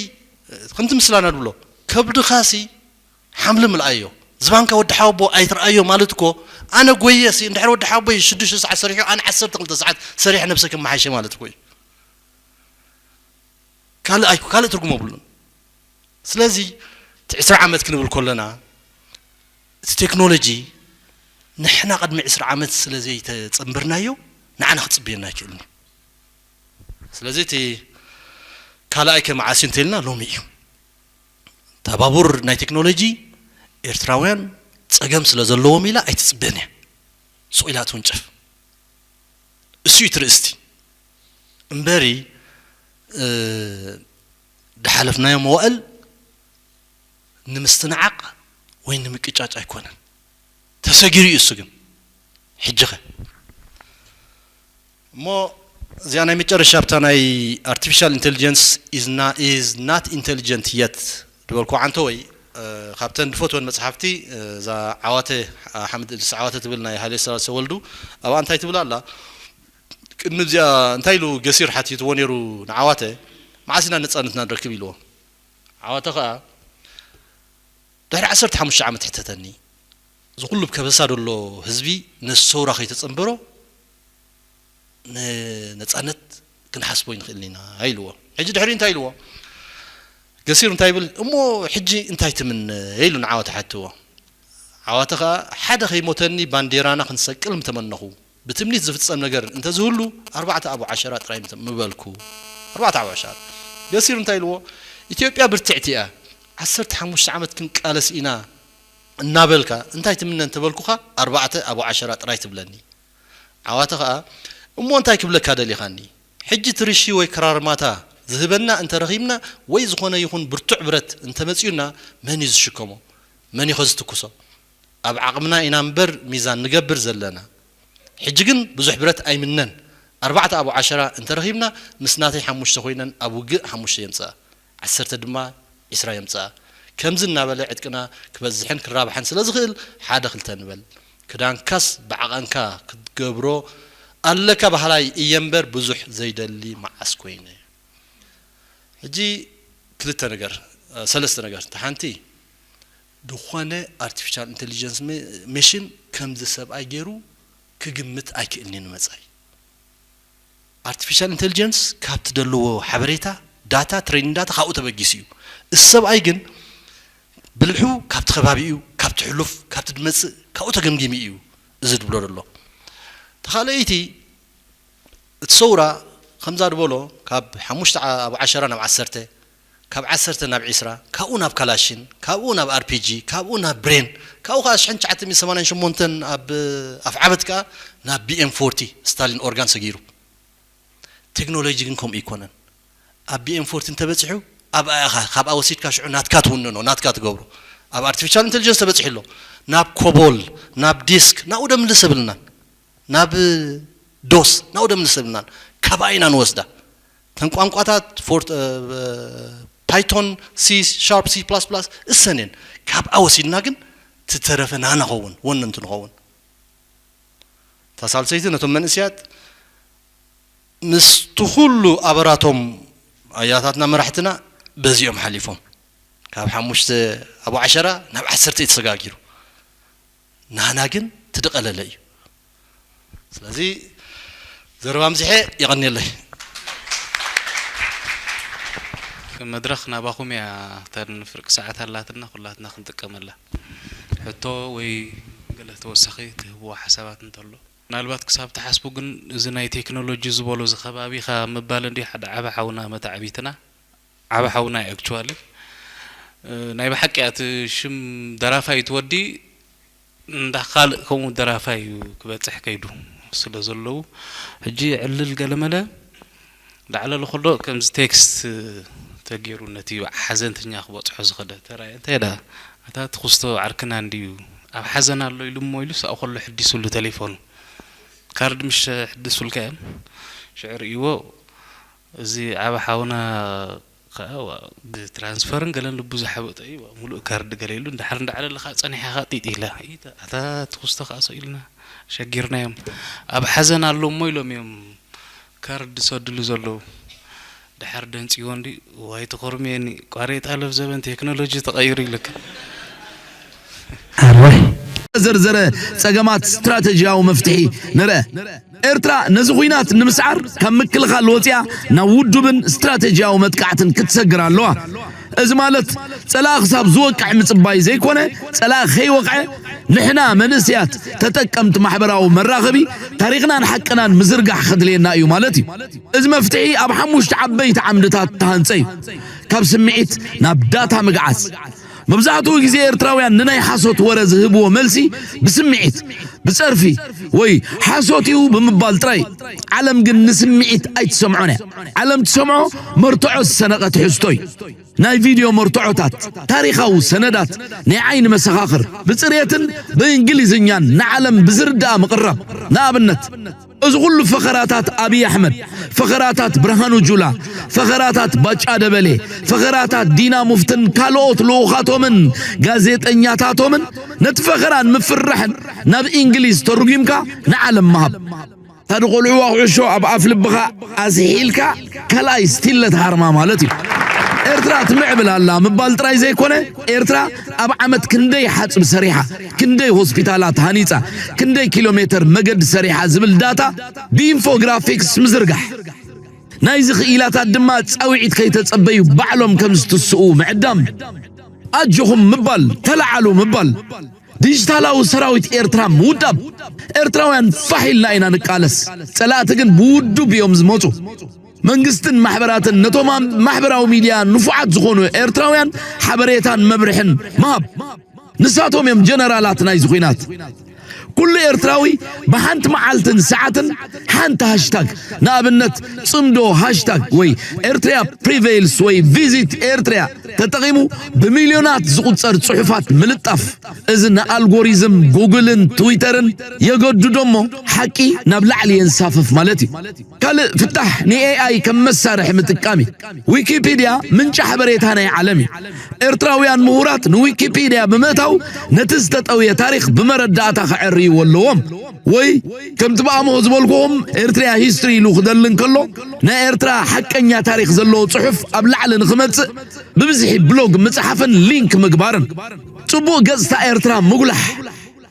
ከምቲ ምስላና ድብሎ ከብድኻሲ ሓምሊ ምልኣዮ ዝባንካ ወዲ ሓወቦ ኣይትርኣዮ ማለት እኮ ኣነ ጎየሲ እንድሕር ወዲ ሓወቦይ ሽዱሽተ ሰዓት ሰሪሑ ኣነ ዓሰርተ ክልተ ሰዓት ሰሪሐ ነብሰ ከመሓይሸ ማለት እኮ እዩ። ካልእ ኣይኮ ካልእ ትርጉም የብሉን። ስለዚ እቲ ዕስራ ዓመት ክንብል ከለና እቲ ቴክኖሎጂ ንሕና ቅድሚ ዕስራ ዓመት ስለ ዘይተጸንበርናዮ ንዓና ክጽብየና ኣይክእልን እዩ። ስለዚ እቲ ካልኣይ ከመዓስ እዩ እንተልና ሎሚ እዩ። ተባቡር ናይ ቴክኖሎጂ ኤርትራውያን ጸገም ስለ ዘለዎም ኢላ ኣይትጽበን እያ። ሱቕ ኢላ ትውንጨፍ። እሱ እዩ ትርእስቲ እምበሪ ድሓለፍናዮ መዋእል ንምስትንዓቕ ወይ ንምቅጫጭ ኣይኮነን። ተሰጊሩ እዩ እሱ ግን ሕጂ ኸ እሞ እዚኣ ናይ መጨረሻ ኣብታ ናይ artificial intelligence is not intelligent yet ዝበልኩ ዓንተ ወይ ካብተን ድፈትወን መጽሓፍቲ እዛ ዓዋተ ሓምድ እድሪስ ዓዋተ ትብል ናይ ሃይለ ሰላሰ ወልዱ ኣብኣ እንታይ ትብል ኣላ? ቅድሚ እዚኣ እንታይ ኢሉ ገሲር ሓቲትዎ ነይሩ ንዓዋተ? መዓስ ኢና ነጻነትና ንረክብ ኢልዎ። ዓዋተ ኸኣ ድሕሪ ዓሰርተ ሓሙሽተ ዓመት ሕተተኒ። እዚ ኩሉ ከበሳ ዘሎ ህዝቢ ነዚ ሰውራ ከይተጸንበሮ ንነጻነት ክንሓስቦ ይንኽእል ኢና ኢልዎ። ሕጂ ድሕሪ እንታይ ኢልዎ? ገሲር እንታይ ይብል እሞ ሕጂ እንታይ ትምነ ኢሉ ንዓወተ ሓትዎ። ዓዋተ ኸኣ ሓደ ከይሞተኒ ባንዴራና ክንሰቅል ምተመነኹ። ብትምኒት ዝፍጸም ነገር እንተዝህሉ ኣርባዕተ ኣቡ ዓሸራ ጥራይ ምተ- ምበልኩ። ኣርባዕተ ኣቡ ዓሸራ። ገሲር እንታይ ኢልዎ? ኢትዮጵያ ብርትዕቲ እያ። ዓሰርተ ሓሙሽተ ዓመት ክንቃለስ ኢና እናበልካ እንታይ ትምነ እንተበልኩኻ ኣርባዕተ ኣቡ ዓሸራ ጥራይ ትብለኒ። ዓዋተ ኸኣ እሞ እንታይ ክብለካ ደሊኻኒ? ሕጂ ትርሺ ወይ ክራርማታ ዝህበና እንተረኺብና ወይ ዝኾነ ይኹን ብርቱዕ ብረት እንተመጺኡና መን እዩ ዝሽከሞ? መን እዩ ዝትኩሶ? ኣብ ዓቕምና ኢና እምበር ሚዛን ንገብር ዘለና። ሕጂ ግን ብዙሕ ብረት ኣይምነን። ኣርባዕተ ኣቡ ዓሸራ እንተረኺብና ምስ ናተይ ሓሙሽተ ኮይነን ኣብ ውግእ ሓሙሽተ የምጽኣ። ዓሰርተ ድማ ዒስራ የምጽኣ። ከምዚ እናበለ ዕጥቅና ክበዝሕን ክራብሓን ስለ ዝኽእል ሓደ ክልተ ንበል። ክዳንካስ ብዓቐንካ ክትገብሮ ኣለካ በሃላይ እየ እምበር ብዙሕ ዘይደሊ መዓስ ኮይነ። ሕጂ ክልተ ነገር፣ ሰለስተ ነገር። እታ ሓንቲ ዝኾነ ኣርቲፊሻል ኢንተሊጀንስ ሜ- ሜሽን ከምዚ ሰብኣይ ገይሩ ክግምት ኣይክእልን እዩ ንመጻኢ። ኣርቲፊሻል ኢንተሊጀንስ ካብቲ ዘለዎ ሓበሬታ ዳታ ትሬኒንግ ዳታ ካብኡ ተበጊሱ እዩ። እዚ ሰብኣይ ግን ብልሑ ካብቲ ከባቢ እዩ፣ ካብቲ ሕሉፍ ካብቲ ድመፅእ ካብኡ ተገምጊሙ እዩ። እዚ ድብሎ ዘሎ ተኻለይቲ እቲ ሰውራ ከምዛ ድበሎ ካብ ሓሙሽተ ኣብ ዓሸራ ናብ ዓሰርተ ካብ ዓሰርተ ናብ ዒስራ ካብኡ ናብ ካላሽን ካብኡ ናብ ኣርፒጂ ካብኡ ናብ ብሬን ካብኡ ከዓ ሽሕን ትሽዓተ ሚእቲ ሰማንያን ሸሞንተን ኣብ ኣፍዓበት ከዓ ናብ ቢኤም ፎርቲ ስታሊን ኦርጋን ሰጊሩ። ቴክኖሎጂ ግን ከምኡ ይኮነን። ኣብ ቢኤም ፎርቲ እንተበፂሑ ኣብኣ ኢኻ ካብኣ ወሲድካ ሽዑ ናትካ ትውንኖ ናትካ ትገብሮ። ኣብ ኣርቲፊሻል ኢንቴሊጀንስ ተበፂሑ ኣሎ። ናብ ኮቦል ናብ ዲስክ ናብኡ ደምልስ የብልናን ናብ ዶስ ናብኡ ደምልስ የብልናን። ካብኣ ኢና ንወስዳ። እተን ቋንቋታት ፓይቶን ሲ ሻርፕ ሲ ፕላስ ፕላስ እሰን እየን። ካብኣ ወሲድና ግን ትተረፈ ናና ኸውን ወነንቲ ንኸውን። እታ ሳልሰይቲ ነቶም መንእስያት ምስቲ ኩሉ ኣበራቶም ኣያታትና መራሕትና በዚኦም ሓሊፎም ካብ ሓሙሽተ ኣቡ ዓሸራ ናብ ዓሰርተ እዩ ተሰጋጊሩ። ናና ግን ትድቐለለ እዩ። ስለዚ ዘረባ ምዚሐ የቐንየለይ። መድረኽ ናባኹም እያ። እተን ፍርቂ ሰዓት ኣላትና ኩላትና ክንጥቀመላ። ሕቶ ወይ ገለ ተወሳኺ ትህብዎ ሓሳባት እንተሎ? ምናልባት ክሳብ ትሓስቡ ግን እዚ ናይ ቴክኖሎጂ ዝበሎ እዚ ከባቢኻ ምባል እንዲ ሓደ ዓበ ሓውና መታዕቢትና ዓበ ሓውና እዩ actually ናይ ብሓቂ እቲ ሽም ደራፋይ ትወዲ እንዳ ካልእ ከምኡ ደራፋይ እዩ ክበፅሕ ከይዱ ስለ ዘለዉ ሕጂ ዕልል ገለመለ ላዕለሉ ከሎ ከምዚ ቴክስት ተገይሩ ነቲ ሓዘንተኛ ክበፅሖ ዝኸደ ተራየ እንታይ ዳ ኣታ ትኹስቶ ዓርክና እንድዩ ኣብ ሓዘን ኣሎ ኢሉ እሞ ኢሉ ሳኡ ከሎ ሕዲሱሉ ቴሌፎኑ ካርድ ምሽ ሕድሱልካ እዮም ሽዑ ርእይዎ እዚ ዓበ ሓውና ከዓ ብትራንስፈርን ገለን ልቡ ዝሓበጠ እዩ ሙሉእ ካርድ ገለ ኢሉ እንዳሓር እንዳዓለለ ከዓ ፀኒሓ ከዓ ጢጥ ኢላ ኣታ ትኹስቶ ከዓ ሰው ኢልና ሸጊርናዮም ኣብ ሓዘን ኣሎ እሞ ኢሎም እዮም ካርድ ዝሰድሉ ዘለዉ ደሓር ደንፅዎ እንዲ ዋይ ተኾርምየኒ ቋሬጣ ለብዘበን ቴክኖሎጂ ተቐይሩ ኢልካ ኣረ ዘርዘረ ጸገማት ስትራተጂያዊ መፍትሒ ንርአ። ኤርትራ ነዚ ኹናት ንምስዓር ካብ ምክልኻል ወጺኣ ናብ ውዱብን ስትራተጂያዊ መጥቃዕትን ክትሰግር ኣለዋ። እዚ ማለት ጸላኢ ክሳብ ዝወቅዕ ምጽባይ ዘይኮነ ጸላኢ ከይወቕዐ ንሕና መንእሰያት ተጠቀምቲ ማሕበራዊ መራኸቢ ታሪኽናን ሓቅናን ምዝርጋሕ ከድልየና እዩ ማለት እዩ። እዚ መፍትሒ ኣብ ሓሙሽተ ዓበይቲ ዓምድታት ተሃንጸ እዩ። ካብ ስምዒት ናብ ዳታ ምግዓዝ። መብዛሕትኡ ግዜ ኤርትራውያን ንናይ ሓሶት ወረ ዝህብዎ መልሲ ብስምዒት ብጸርፊ ወይ ሓሶት እዩ ብምባል ጥራይ። ዓለም ግን ንስምዒት ኣይትሰምዖን እያ። ዓለም ትሰምዖ መርትዖ ዝሰነቐ ትሕዝቶ እዩ። ናይ ቪድዮ መርትዖታት፣ ታሪኻዊ ሰነዳት፣ ናይ ዓይኒ መሰኻኽር ብጽሬትን ብእንግሊዝኛን ንዓለም ብዝርድኣ ምቕራብ። ንኣብነት፣ እዚ ኩሉ ፈኸራታት ኣብይ ኣሕመድ፣ ፈኸራታት ብርሃኑ ጁላ፣ ፈኸራታት ባጫ ደበሌ፣ ፈኸራታት ዲና ሙፍትን ካልኦት ልኡኻቶምን ጋዜጠኛታቶምን ነቲ ፈኸራ ንምፍርራሕን ናብ እንግሊዝ ተርጒምካ ንዓለም ምሃብ። እታ ድቆልዕዋ ኩዕሾ ኣብ ኣፍ ልብኻ ኣስሒልካ ካልኣይ ስቲለ ትሃርማ ማለት እዩ። ኤርትራ ትምዕብል ኣላ ምባል ጥራይ ዘይኮነ፣ ኤርትራ ኣብ ዓመት ክንደይ ሓጽቢ ሰሪሓ፣ ክንደይ ሆስፒታላት ሃኒጻ፣ ክንደይ ኪሎ ሜተር መገዲ ሰሪሓ ዝብል ዳታ ብኢንፎግራፊክስ ምዝርጋሕ። ናይዚ ክኢላታት ድማ ጻውዒት ከይተጸበዩ ባዕሎም ከም ዝትስኡ ምዕዳም። ኣጆኹም ምባል፣ ተለዓሉ ምባል፣ ዲጂታላዊ ሰራዊት ኤርትራ ምውዳብ። ኤርትራውያን ፋሕ ኢልና ኢና ንቃለስ። ጸላእቲ ግን ብውዱብ እዮም ዝመጹ። መንግስትን ማሕበራትን ነቶም ኣብ ማሕበራዊ ሚድያ ንፉዓት ዝኾኑ ኤርትራውያን ሓበሬታን መብርሕን ምሃብ። ንሳቶም እዮም ጀነራላት ናይዚ ኲናት። ኩሉ ኤርትራዊ ብሓንቲ መዓልትን ሰዓትን ሓንቲ ሃሽታግ፣ ንኣብነት ጽምዶ ሃሽታግ ወይ ኤርትሪያ ፕሪቬይልስ ወይ ቪዚት ኤርትሪያ ተጠቒሙ ብሚልዮናት ዝቑጸር ጽሑፋት ምልጣፍ። እዚ ንኣልጎሪዝም ጉግልን ትዊተርን የገድዶ እሞ ሓቂ ናብ ላዕሊ የንሳፍፍ ማለት እዩ። ካልእ ፍታሕ ንኤኣይ ከም መሳርሒ ምጥቃም እዩ። ዊኪፒድያ ምንጪ ሓበሬታ ናይ ዓለም እዩ። ኤርትራውያን ምሁራት ንዊኪፒድያ ብምእታው ነቲ ዝተጠውየ ታሪኽ ብመረዳእታ ከዐርይዎ ኣለዎም። ወይ ከምቲ ብኣምሆ ዝበልኩኹም ኤርትሪያ ሂስትሪ ኢሉ ክደሊ እንከሎ ናይ ኤርትራ ሓቀኛ ታሪኽ ዘለዎ ጽሑፍ ኣብ ላዕሊ ንኽመጽእ ብብዝሒ ብሎግ ምጽሓፍን ሊንክ ምግባርን። ጽቡቕ ገጽታ ኤርትራ ምጉላሕ።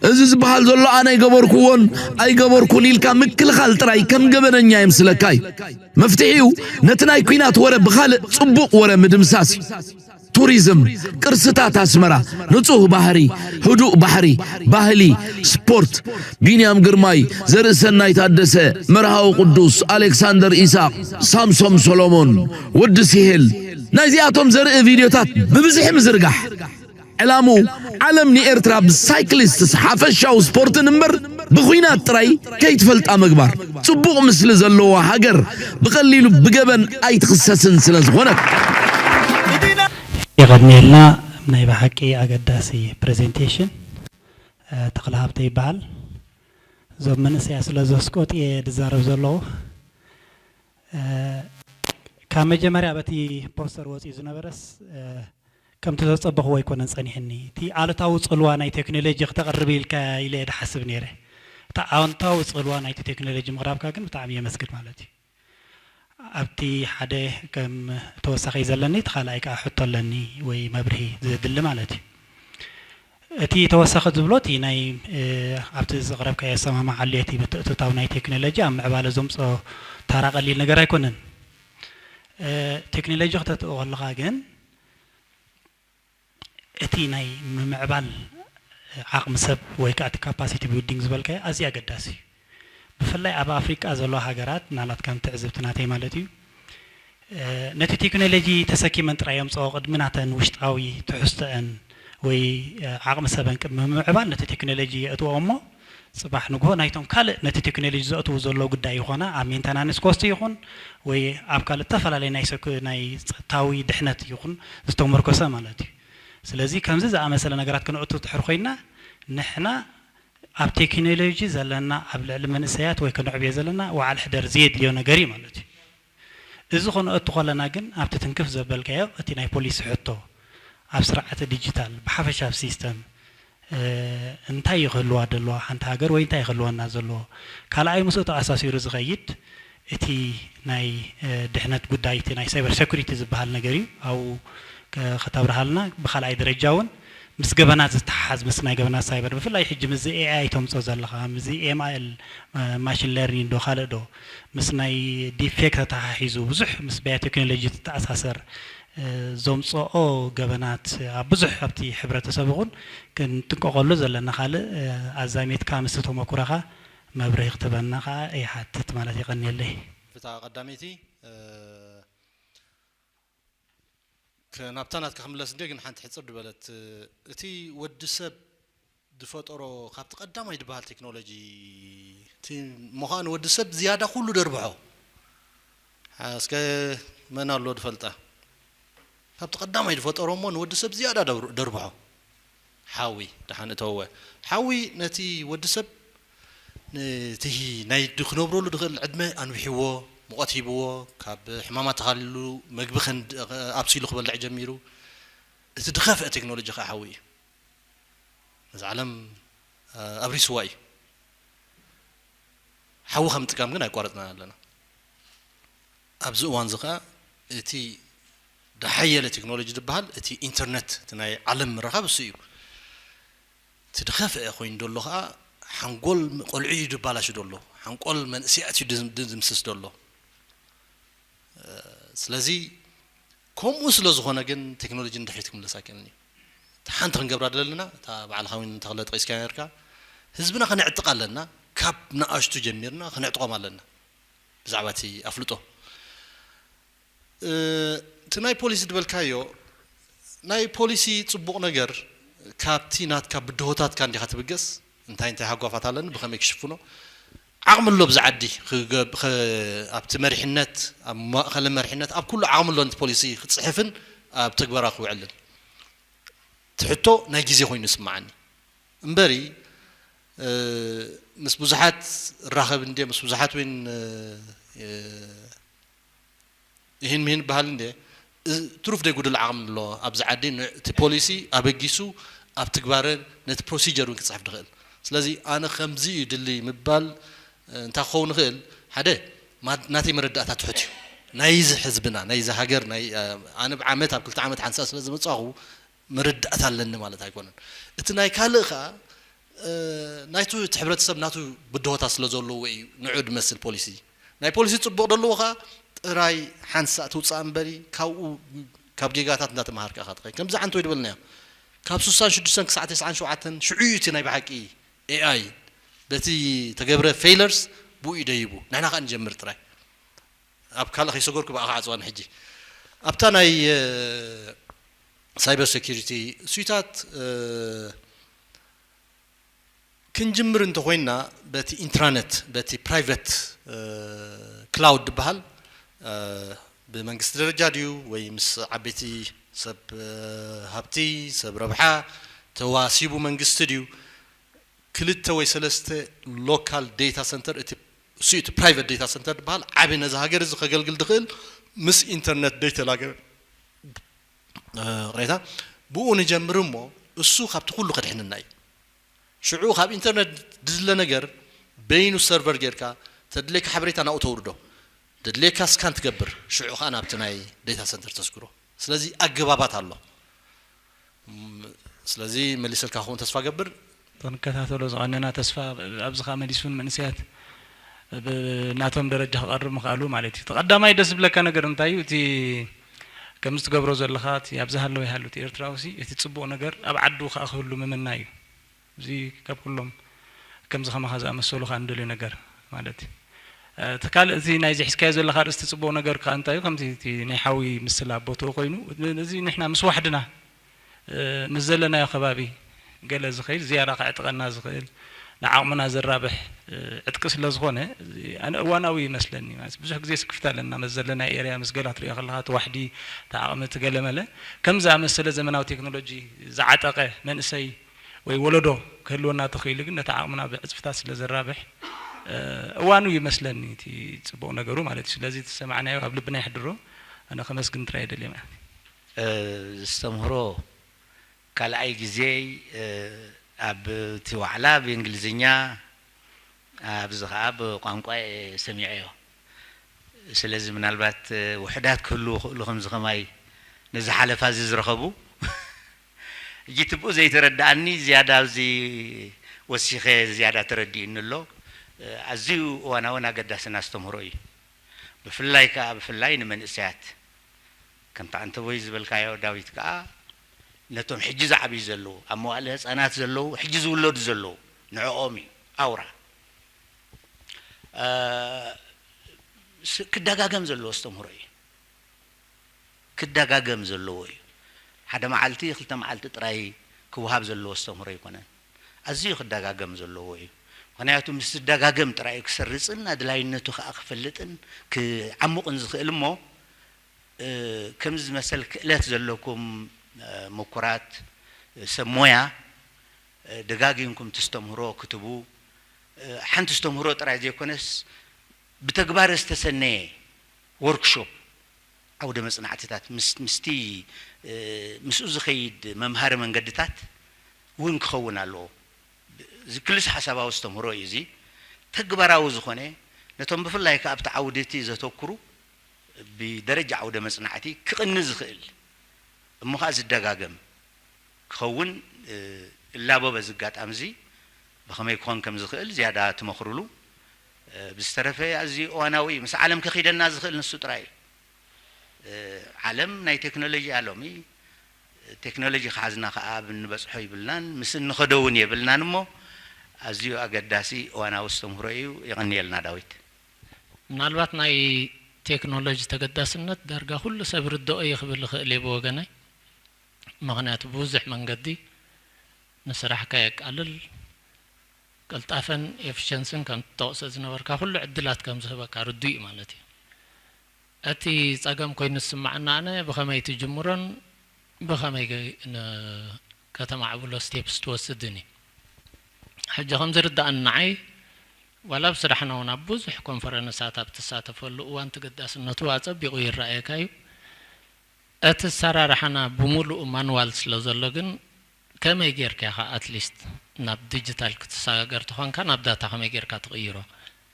እዚ ዝበሃል ዘሎ ኣነ ኣይገበርኩዎን ኣይገበርኩን ኢልካ ምክልኻል ጥራይ ከም ገበነኛ የምስለካ እዩ። መፍትሒኡ ነቲ ናይ ኲናት ወረ ብኻልእ ጽቡቕ ወረ ምድምሳስ እዩ። ቱሪዝም፣ ቅርስታት ኣስመራ፣ ንጹህ ባህሪ፣ ህዱእ ባሕሪ፣ ባህሊ፣ ስፖርት፣ ቢንያም ግርማይ፣ ዘርእሰናይ ታደሰ፣ መርሃዊ ቅዱስ፣ ኣሌክሳንደር ኢሳቕ፣ ሳምሶም ሰሎሞን፣ ወዲ ሲሄል፣ ናይዚኣቶም ዘርኢ ቪድዮታት ብብዝሒ ምዝርጋሕ። ዕላምኡ ዓለም ንኤርትራ ብሳይክሊስትስ ሓፈሻዊ ስፖርትን እምበር ብኹናት ጥራይ ከይትፈልጣ ምግባር። ጽቡቕ ምስሊ ዘለዋ ሃገር ብቐሊሉ ብገበን ኣይትኽሰስን ስለ ዝኾነት። የቐንየልና። ናይ ብሓቂ ኣገዳሲ ፕሬዘንቴሽን። ተኽለ ሃብተ ይበሃል። እዞም መንእሰያ ስለ ዘስቆጥ እየ ዝዛረብ ዘለኹ። ካብ መጀመርያ በቲ ፖስተር ወፂኡ ዝነበረስ ከምቲ ዘፀበኽዎ ኣይኮነን ፀኒሕኒ። እቲ ኣሉታዊ ፅልዋ ናይ ቴክኖሎጂ ክተቕርብ ኢልካ ኢለ እየ ድሓስብ ነይረ። እቲ ኣወንታዊ ፅልዋ ናይቲ ቴክኖሎጂ ምቕራብካ ግን ብጣዕሚ የመስግን ማለት እዩ። ኣብቲ ሓደ ከም ተወሳኺ ዘለኒ፣ እቲ ካልኣይ ከዓ ሕቶ ኣለኒ ወይ መብርሂ ዘድሊ ማለት እዩ። እቲ ተወሳኺ ዝብሎ እቲ ናይ ኣብቲ ዘቕረብካዮ ኣሰማምዓሉ እቲ ምትእትታው ናይ ቴክኖሎጂ ኣብ ምዕባለ ዘምፅኦ ታራ ቀሊል ነገር ኣይኮነን። ቴክኖሎጂ ክተትኦ ከለኻ ግን እቲ ናይ ምምዕባል ዓቕሚ ሰብ ወይ ከዓ እቲ ካፓሲቲ ቢልዲንግ ዝበልካዮ ኣዝዩ ኣገዳሲ እዩ። ብፍላይ ኣብ ኣፍሪቃ ዘለዋ ሃገራት ናላት ከም ትዕዝብቲ ናተይ ማለት እዩ ነቲ ቴክኖሎጂ ተሰኪመን ጥራይ የምፅኦ ቅድሚ ናተን ውሽጣዊ ትሕዝቶአን ወይ ዓቕሚ ሰበን ቅድሚ ምምዕባል ነቲ ቴክኖሎጂ የእትዎ እሞ ፅባሕ ንግሆ ናይቶም ካልእ ነቲ ቴክኖሎጂ ዘእትዉ ዘለዉ ጉዳይ ይኾና ኣብ ሜንተናንስ ኮስት ይኹን ወይ ኣብ ካልእ ዝተፈላለዩ ናይ ሰኩ ናይ ፀጥታዊ ድሕነት ይኹን ዝተመርኮሰ ማለት እዩ። ስለዚ ከምዚ ዝኣመሰለ ነገራት ክነእቱ ትሕር ኮይና ንሕና ኣብ ቴክኖሎጂ ዘለና ኣብ ልዕሊ መንእሰያት ወይ ከነዕብዮ ዘለና ዋዕል ሕደር ዘየድልዮ ነገር እዩ ማለት እዩ። እዚ ከነእቱ ከለና ግን ኣብቲ ትንክፍ ዘበልካዮ እቲ ናይ ፖሊሲ ሕቶ ኣብ ስርዓተ ዲጂታል ብሓፈሻ ኣብ ሲስተም እንታይ ይኽህልዋ ደለዋ ሓንቲ ሃገር ወይ እንታይ ይኽህልወና ዘለዎ ካልኣይ ምስኡ ተኣሳሲሩ ዝኸይድ እቲ ናይ ድሕነት ጉዳይ እቲ ናይ ሳይበር ሴኩሪቲ ዝበሃል ነገር እዩ ኣብኡ ከተብርሃልና ብካልኣይ ደረጃ እውን ምስ ገበናት ዝተሓሓዝ ምስ ናይ ገበናት ሳይበር ብፍላይ ሕጂ ምስ ኤኣይ ተምፆ ዘለካ ምስ ኤምኣል ማሽን ለርኒንግ ዶ ካልእ ዶ ምስ ናይ ዲፌክ ተተሓሒዙ ብዙሕ ምስ ባዮቴክኖሎጂ ዝተኣሳሰር ዘምፅኦ ገበናት ኣብ ብዙሕ ኣብቲ ሕብረተሰብ እውን ክንጥንቀቐሉ ዘለና ካልእ ኣዛሚትካ ምስ ተመኩረኻ መብርሂ ክትበና ከዓ ይሓትት ማለት የቐንየለይ። እታ ቀዳመይቲ ናብታ ናትካ ክምለስ እንደ ግን ሓንቲ ሕፅር ዝበለት እቲ ወዲ ሰብ ዝፈጠሮ ካብቲ ቀዳማይ ዝበሃል ቴክኖሎጂ እቲ ምዃኑ ወዲ ሰብ ዝያዳ ኩሉ ደርብሖ። እስከ መን ኣሎ ዝፈልጣ? ካብቲ ቀዳማይ ዝፈጠሮ እሞ ንወዲ ሰብ ዝያዳ ደብር- ደርብሖ ሓዊ ደሓን እተወ። ሓዊ ነቲ ወዲ ሰብ ነቲ ናይ ድ- ክነብረሉ ዝኽእል ዕድመ ኣንዊሕዎ፣ ሙቐት ሂብዎ፣ ካብ ሕማማት ተኻሊሉ፣ መግቢ ከንድ ኣብሲሉ ክበልዕ ጀሚሩ። እቲ ዝኸፍአ ቴክኖሎጂ ከዓ ሓዊ እዩ። ነዚ ዓለም ኣብሪስዋ እዩ። ሓዊ ከም ምጥቃም ግን ኣይቋረፅናን ኣለና። ኣብዚ እዋን እዚ ከዓ እቲ ዝሓየለ ቴክኖሎጂ ዝበሃል እቲ ኢንተርነት፣ እቲ ናይ ዓለም ምርኻብ እሱ እዩ። እቲ ዝኸፍአ ኮይኑ ዘሎ ከዓ ሓንጎል ቆልዑ እዩ ዝባላሽ ዘሎ፣ ሓንጎል መንእሰያት እዩ ድም- ድምስስ ዘሎ። ስለዚ ከምኡ ስለ ዝኾነ ግን ቴክኖሎጂ ንድሕሪት ክምለስ ኣይክእልን እዩ። እታ ሓንቲ ክንገብራ ዘለና እታ ባዕልኻ እውን ተኽለ ጠቂስካ ነርካ፣ ህዝብና ከነዕጥቕ ኣለና። ካብ ንኣሽቱ ጀሚርና ከነዕጥቖም ኣለና። ብዛዕባ እቲ ኣፍልጦ እቲ ናይ ፖሊሲ ዝበልካዮ ናይ ፖሊሲ ፅቡቕ ነገር ካብቲ ናትካ ብድሆታትካ እንዲኻ ትብገስ። እንታይ እንታይ ሃጓፋት ኣለኒ ብኸመይ ክሽፍኖ ዓቕሚ ኣሎ ኣብዚ ዓዲ ክገብ- ከ- ኣብቲ መሪሕነት ኣብ ማእኸል መሪሕነት ኣብ ኩሉ ዓቕሚ ኣሎ ነቲ ፖሊሲ ክፅሕፍን ኣብ ትግበራ ክውዕልን። ትሕቶ ናይ ግዜ ኮይኑ ይስምዓኒ እምበሪ ምስ ብዙሓት ራኸብ እንደ ምስ ብዙሓት ወይን ይህን ምሂን በሃል እንደ ትሩፍ ደይ ጉድል ዓቕሚ ኣሎ ኣብዚ ዓዲ እቲ ፖሊሲ ኣበጊሱ ኣብ ትግባረ ነቲ ፕሮሲጀር እውን ክፅሕፍ ድኽእል። ስለዚ ኣነ ከምዚ እዩ ድልይ ምባል እንታይ ክኸውን ይኽእል? ሓደ ናተይ መረዳእታ ትሑት እዩ። ናይዚ ህዝብና ናይዚ ሃገር ኣነ ብዓመት ኣብ ክልተ ዓመት ሓንሳ ስለ ዝመፃኹ መረዳእታ ኣለኒ ማለት ኣይኮነን። እቲ ናይ ካልእ ከዓ ናይቱ እቲ ሕብረተሰብ ናቱ ብድሆታት ስለ ዘለዎ እዩ ንዑ ድመስል ፖሊሲ። ናይ ፖሊሲ ፅቡቕ ደለዎ ከዓ ጥራይ ሓንሳእ ትውፃእ እምበሪ ካብኡ ካብ ጌጋታት እንዳተምሃርካ ኢኻ ትኸይድ። ከምዚ ዓንተ ወይ ድበልናዮ ካብ ስሳን ሽዱሽተን ክሳዕ ተስዓን ሸውዓተን ሽዑ እዩ እቲ ናይ ብሓቂ ኤኣይ በቲ ተገብረ ፌይለርስ ብኡ እዩ ደይቡ። ንሕና ከዓ ንጀምር ጥራይ ኣብ ካልእ ከይሰገርኩ ብኣ ክዓፅዋ ንሕጂ ኣብታ ናይ ሳይበር ሴኪሪቲ እሱይታት ክንጅምር እንተኮይንና በቲ ኢንትራነት በቲ ፕራይቨት ክላውድ ዝበሃል ብመንግስቲ ደረጃ ድዩ ወይ ምስ ዓበይቲ ሰብ ሃብቲ ሰብ ረብሓ ተዋሲቡ መንግስቲ ድዩ ክልተ ወይ ሰለስተ ሎካል ዴታ ሰንተር እቲ እሱ እቲ ፕራይቨት ዴታ ሰንተር ዝበሃል ዓቢ ነዚ ሃገር እዚ ከገልግል ዝኽእል ምስ ኢንተርነት ዘይተላገበ ቅሬታ ብኡ ንጀምር እሞ እሱ ካብቲ ኩሉ ከድሕንና እዩ። ሽዑ ካብ ኢንተርነት ድድለ ነገር በይኑ ሰርቨር ጌርካ ተድልየካ ሓበሬታ ናብኡ ተውርዶ፣ ተድልየካ ስካን ትገብር፣ ሽዑ ከዓ ናብቲ ናይ ዴታ ሰንተር ተስግሮ። ስለዚ ኣገባባት ኣሎ። ስለዚ መሊሰልካ ክኸውን ተስፋ ገብር። ክንከታተሎ ዝቐነና ተስፋ ኣብዚ ከዓ መሊሱን መንእሰያት ብናቶም ደረጃ ክቐርብ ምኽኣሉ ማለት እዩ። እቲ ቀዳማይ ደስ ዝብለካ ነገር እንታይ እዩ? እቲ ከምዚ ትገብሮ ዘለኻ እቲ ኣብዚ ሃለወ ይሃሉ እቲ ኤርትራዊ ሲ እቲ ፅቡቕ ነገር ኣብ ዓዱ ከዓ ክህሉ ምምና እዩ። እዚ ካብ ኩሎም ከምዚ ከማኻ ዝኣመሰሉ ከዓ ንደልዮ ነገር ማለት እዩ። እቲ ካልእ እቲ ናይዚ ሒዝካዮ ዘለኻ ኣርእስቲ ፅቡቕ ነገር ከዓ እንታይ እዩ? ከምዚ እቲ ናይ ሓዊ ምስላ ኣብ ቦትኡ ኮይኑ እዚ ንሕና ምስ ዋሕድና ምስ ዘለናዮ ከባቢ ገለ ዝኸይድ ዝያዳ ከዕጥቀና ዝኽእል ንዓቕምና ዘራብሕ ዕጥቂ ስለ ዝኾነ ኣነ እዋናዊ ይመስለኒ። ብዙሕ ግዜ ስክፍታ ኣለና ምስ ዘለና ኤርያ ምስ ገላ ትሪኦ ከለኻ እቲ ዋሕዲ እቲ ዓቕሚ እቲ ገለመለ ከም ዝኣመሰለ ዘመናዊ ቴክኖሎጂ ዝዓጠቐ መንእሰይ ወይ ወለዶ ክህልወና ተኽኢሉ ግን ነቲ ዓቕምና ብዕፅፍታት ስለ ዘራብሕ እዋኑ ይመስለኒ እቲ ፅቡቕ ነገሩ ማለት እዩ። ስለዚ እቲ ዝሰማዕናዮ ኣብ ልብና ይሕድሮ። ኣነ ከመስግን ጥራይ የደልየ ማለት እዩ። ዘስተምህሮ ካልኣይ ግዜይ ኣብ እቲ ዋዕላ ብእንግሊዝኛ ኣብዚ ከዓ ብቋንቋ እየ ሰሚዐዮ። ስለዚ ምናልባት ውሕዳት ክህልዉ ይኽእሉ ከምዚ ከማይ ነዚ ሓለፋ እዚ ዝረኸቡ ሕጂ ትብኡ ዘይተረድኣኒ ዝያዳ ኣብዚ ወሲኸ ዝያዳ ተረዲኡኒ ኣሎ። ኣዝዩ እዋናውን ኣገዳስን ኣስተምህሮ እዩ። ብፍላይ ከዓ ብፍላይ ንመንእሰያት ከምቲ ኣንተቦይ ዝበልካዮ ዳዊት ከዓ ነቶም ሕጂ ዝዓብዩ ዘለዉ ኣብ መዋእለ ህፃናት ዘለዉ ሕጂ ዝውለዱ ዘለዉ ንዕኦም እዩ ኣውራ ክደጋገም ዘለዎ ኣስተምህሮ እዩ። ክደጋገም ዘለዎ እዩ። ሓደ መዓልቲ ክልተ መዓልቲ ጥራይ ክወሃብ ዘለዎ ኣስተምህሮ ኣይኮነን። ኣዝዩ ክደጋገም ዘለዎ እዩ። ምኽንያቱ ምስ ዝደጋገም ጥራይ እዩ ክሰርጽን ኣድላይነቱ ከኣ ክፈልጥን ክዓሙቕን ዝኽእል እሞ፣ እ፣ ከምዚ ዝመሰል ክእለት ዘለኩም፣ እ፣ ምኩራት ሰብ ሞያ፣ እ፣ ደጋጊምኩም ተስተምህሮ ክትቡ፣ እ፣ ሓንቲ ኣስተምህሮ ጥራይ ዘይኮነስ ብተግባር ዝተሰነየ ወርክሾፕ፣ ዓውደ መጽናዕትታት ምስ-፣ ምስቲ፣ እ፣ ምስኡ ዝኸይድ መምሃሪ መንገድታት እውን ክኸውን ኣለዎ። እዚ ክልስ ሓሳባዊ ኣስተምህሮ እዩ። እዚ ተግባራዊ ዝኾነ፣ ነቶም ብፍላይ ከኣ ኣብቲ ዓውዲ እቲ ዘተኩሩ ብደረጃ ዓውደ መጽናዕቲ ክቕኒ ዝኽእል እሞ ኸኣ ዝደጋገም ክኸውን፣ እ፣ እላቦ። በዚ ኣጋጣሚ እዚ ብኸመይ ክኾን ከም ዝኽእል ዝያዳ ትመኽሩሉ። እ፣ ብዝተረፈ ኣዝዩ እዋናዊ እዩ። ምስ ዓለም ከኺደና ዝኽእል ንሱ ጥራይ እዩ። እ፣ ዓለም ናይ ቴክኖሎጂ እያ ሎሚ። ቴክኖሎጂ ከሓዝና ከኣ ብንበጽሖ ይብልናን፣ ምስ እንኸዶ እውን የብልናን እሞ፣ ኣዝዩ ኣገዳሲ እዋናዊ ኣስተምህሮ እዩ። የቐንየልና ዳዊት። ምናልባት ናይ ቴክኖሎጂ ተገዳስነት ዳርጋ ኩሉ ሰብ ርድኦ እዩ ክብል ይኽእል እየ ብወገነይ። ምኽንያቱ ብዙሕ መንገዲ ንስራሕካ የቃልል፣ ቅልጣፈን ኤፊሸንስን ከም ትጠቕሶ ዝነበርካ ኩሉ ዕድላት ከም ዝህበካ ርዱእ እዩ ማለት እዩ። እቲ ጸገም ኮይኑ ዝስማዓና ኣነ ብኸመይ ትጅምሮን ብኸመይ ገ-፣ ን-፣ ከተማዕብሎ ስቴፕስ ትወስድን እዩ። ሕጂ ከም ዝርዳእኒ ንዓይ፣ ዋላ ኣብ ስራሕና እውን ኣብ ብዙሕ ኮንፈረንሳት ኣብ ትሳተፈሉ እዋን ተገዳስነቱ ኣጸቢቑ ይረኣየካ እዩ። እቲ ኣሰራርሓና ብምሉኡ ማንዋል ስለ ዘሎ ግን፣ ከመይ ጌርካ ኢኻ ኣትሊስት ናብ ዲጂታል ክትሰጋገር ተኾንካ ናብ ዳታ ከመይ ጌርካ ትቕይሮ?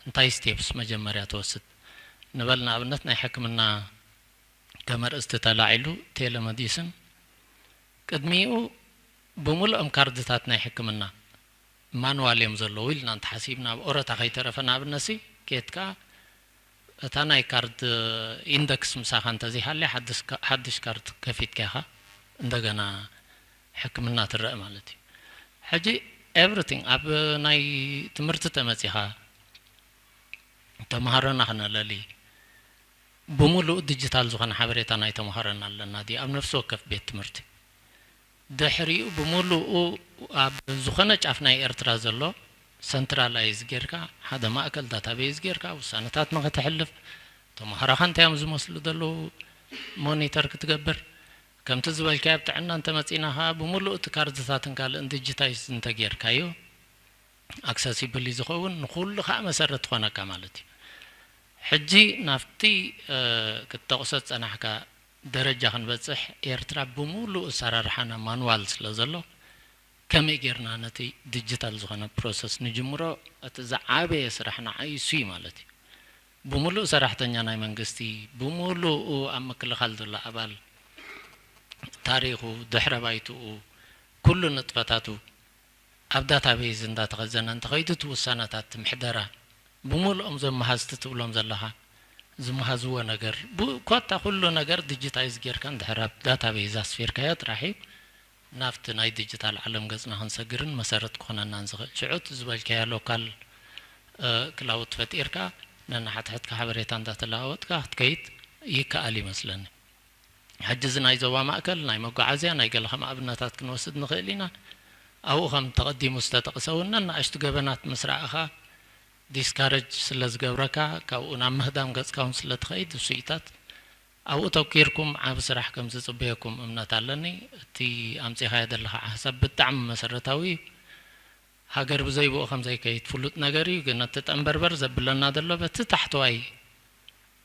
እንታይ ስቴፕስ መጀመርያ ትወስድ? ንበል ንኣብነት ናይ ሕክምና ከም ኣርእስቲ ተላዒሉ ቴሌመዲስን ቅድሚኡ ብምሉኦም ካርድታት ናይ ሕክምና ማንዋል እዮም ዘለዉ ኢልና እንተሓሲብና፣ ኣብ ኦረታ ከይተረፈ ንኣብነትሲ ኬድካ እታ ናይ ካርድ ኢንደክስ ምሳኻ እንተዘይሃልያ ሓድሽ ካ-፣ ሓድሽ ካርድ ከፊትካ ኢኻ እንደገና ሕክምና ትረአ ማለት እዩ። ሕጂ ኤቭሪቲንግ ኣብ ናይ ትምህርቲ ተመጺኻ ተምሃሮና ክነለሊ ብምሉእ ዲጂታል ዝኾነ ሓበሬታ ናይ ተምሃሮና ኣለና ድዩ ኣብ ነፍሲ ወከፍ ቤት ትምህርቲ? ድሕሪኡ ብምሉኡ ኣብ ዝኾነ ጫፍ ናይ ኤርትራ ዘሎ ሰንትራላይዝ ጌርካ፣ ሓደ ማእከል ዳታቤዝ ጌርካ ውሳነታት ንኸተሕልፍ፣ ተምሃሮኻ እንታይ እዮም ዝመስሉ ዘለዉ ሞኒተር ክትገብር፣ ከምቲ ዝበልካዮ ኣብ ጥዕና እንተመጺእና ኸኣ ብምሉእ እቲ ካርድታትን ካልእን ዲጂታይዝ እንተጌርካዮ ኣክሰሲብል እዩ ዝኸውን፣ ንኹሉ ኸኣ መሰረት ትኾነካ ማለት እዩ። ሕጂ ናብቲ፣ እ፣ ክትጠቕሶ ዝጸናሕካ ደረጃ ክንበጽሕ ኤርትራ ብምሉእ ኣሰራርሓና ማንዋል ስለ ዘሎ፣ ከመይ ጌርና ነቲ ዲጂታል ዝኾነ ፕሮሰስ ንጅምሮ? እቲ ዝዓበየ ስራሕ ንዓይ እሱ እዩ ማለት እዩ። ብምሉእ ሰራሕተኛ ናይ መንግስቲ፣ ብምሉኡ ኣብ ምክልኻል ዘሎ ኣባል፣ ታሪኹ፣ ድሕረ ባይትኡ፣ ኩሉ ንጥፈታቱ ኣብ ዳታቤዝ እንዳተኸዘነ እንተኸይዱ፣ እቲ ውሳነታት፣ እቲ ምሕደራ፣ ብምሉኦም እዞም መሃዝቲ ትብሎም ዘለኻ ዝመሃዝዎ ነገር፣ ብ-፣ ኮታ ኩሉ ነገር ዲጂታይዝ ጌርካ እንድሕር ኣብ ዳታቤዝ ኣስፊርካዮ ጥራሕ እዩ ናብቲ ናይ ዲጂታል ዓለም ገጽና ክንሰግርን መሰረት ክኾነናን ዝኽእል። ሽዑ እቲ ዝበልካዮ ሎካል፣ እ፣ ክላውድ ፈጢርካ ነንሓድሕድካ ሓበሬታ እንዳተለዋወጥካ ክትከይድ ይከኣል ይመስለኒ። ሕጂ እዚ ናይ ዞባ ማእከል ናይ መጓዓዝያ ናይ ገለ ከም ኣብነታት ክንወስድ ንኽእል ኢና። ኣብኡ ከም ተቐዲሙ ዝተጠቕሰ እውን ነንኣሽቱ ገበናት ምስ ረኣኻ ዲስካረጅ ስለ ዝገብረካ፣ ካብኡ ናብ ምህዳም ገጽካ እውን ስለ ትኸይድ፣ ውጽኢታት ኣብኡ ተኪርኩም ዓቢ ስራሕ ከም ዝጽበየኩም እምነት ኣለኒ። እቲ ኣምጺኻዮ ዘለኻ ሓሳብ ብጣዕሚ መሰረታዊ እዩ። ሃገር ብዘይ ብኡ ከም ዘይከይድ ፍሉጥ ነገር እዩ። ግን እቲ ጠንበርበር ዘብለና ዘሎ በቲ ታሕተዋይ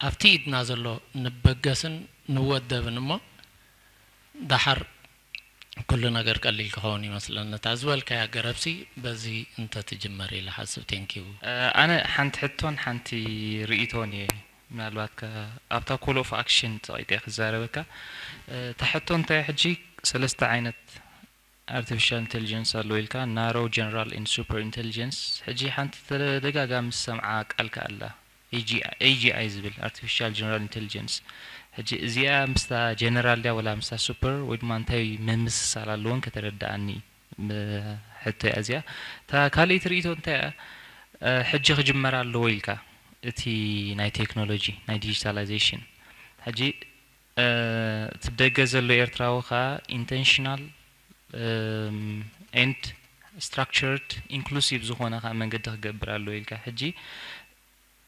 ኣብቲ ኢድና ዘሎ ንበገስን ንወደብን እሞ ደሓር ኩሉ ነገር ቀሊል ክኸውን ይመስለኒ። እታ ዝበልካያ ገረብሲ በዚ እንተትጅመር ኢለ ሓስብ። ቴንኪዩ። እ፣ ኣነ ሓንቲ ሕቶን ሓንቲ ርእይቶን እየ ምናልባት ከ-፣ ኣብታ ኮል ኦፍ ኣክሽን ጸቒጠ ክዛረበካ። እ፣ እታ ሕቶ እንታይ ሕጂ ሰለስተ ዓይነት ኣርቲፊሻል ኢንቴሊጀንስ ኣሎ ኢልካ፣ ናሮ፣ ጀነራል ኤንድ ሱፐር ኢንቴሊጀንስ። ሕጂ ሓንቲ ተደጋጋሚ ዝሰምዓ ቃልካ ኣላ፣ ኤ ጂ ኣይ፣ ኤ ጂ ኣይ ዝብል ኣርቲፊሻል ጀነራል ኢንቴሊጀንስ። ሕጂ እዚኣ ምስታ ጀነራል ድያ ወላ ምስታ ሱፐር ወይ ድማ እንታይ ምምስሳል ኣለዎን ከተረድኣኒ ም-፣ ሕቶ እያ እዚኣ። እታ ካልኣይቲ ርእይቶ እንታይ እያ? እ፣ ሕጂ ክጅመር ኣለዎ ኢልካ እቲ ናይ ቴክኖሎጂ፣ ናይ ዲጂታላይዜሽን። ሕጂ እ፣ እቲ ደገ ዘሎ ኤርትራዊ ከኣ ኢንተንሽናል፣ እም፣ ኤንድ structured inclusive ዝኾነ ከዓ መንገዲ ክገብር ኣለዎ ኢልካ። ሕጂ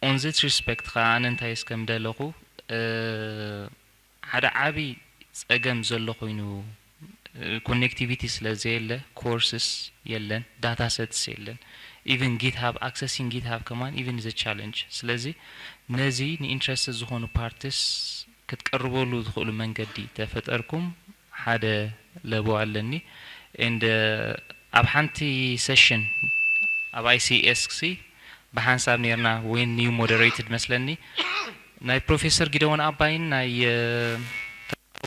on that respect ከዓ ኣነ እንታይ እስከ ምደለኹ፣ እ፣ ሓደ ዓቢ ጸገም ዘሎ ኮይኑ፣ እ፣ connectivity ስለ ዘየለ፣ courses የለን፣ data sets የለን፣ even GitHub፣ accessing GitHub ከማን even is a challenge። ስለዚ ነዚ ን interested ዝኾኑ parties ክትቀርበሉ ትኽእሉ መንገዲ ተፈጠርኩም ሓደ ለበዋ ኣለኒ። And ኣብ ሓንቲ session ኣብ I C S C ብሓንሳብ ነርና፣ when you moderated መስለኒ፣ ናይ ፕሮፌሰር ጊደዎን ኣባይን ናይ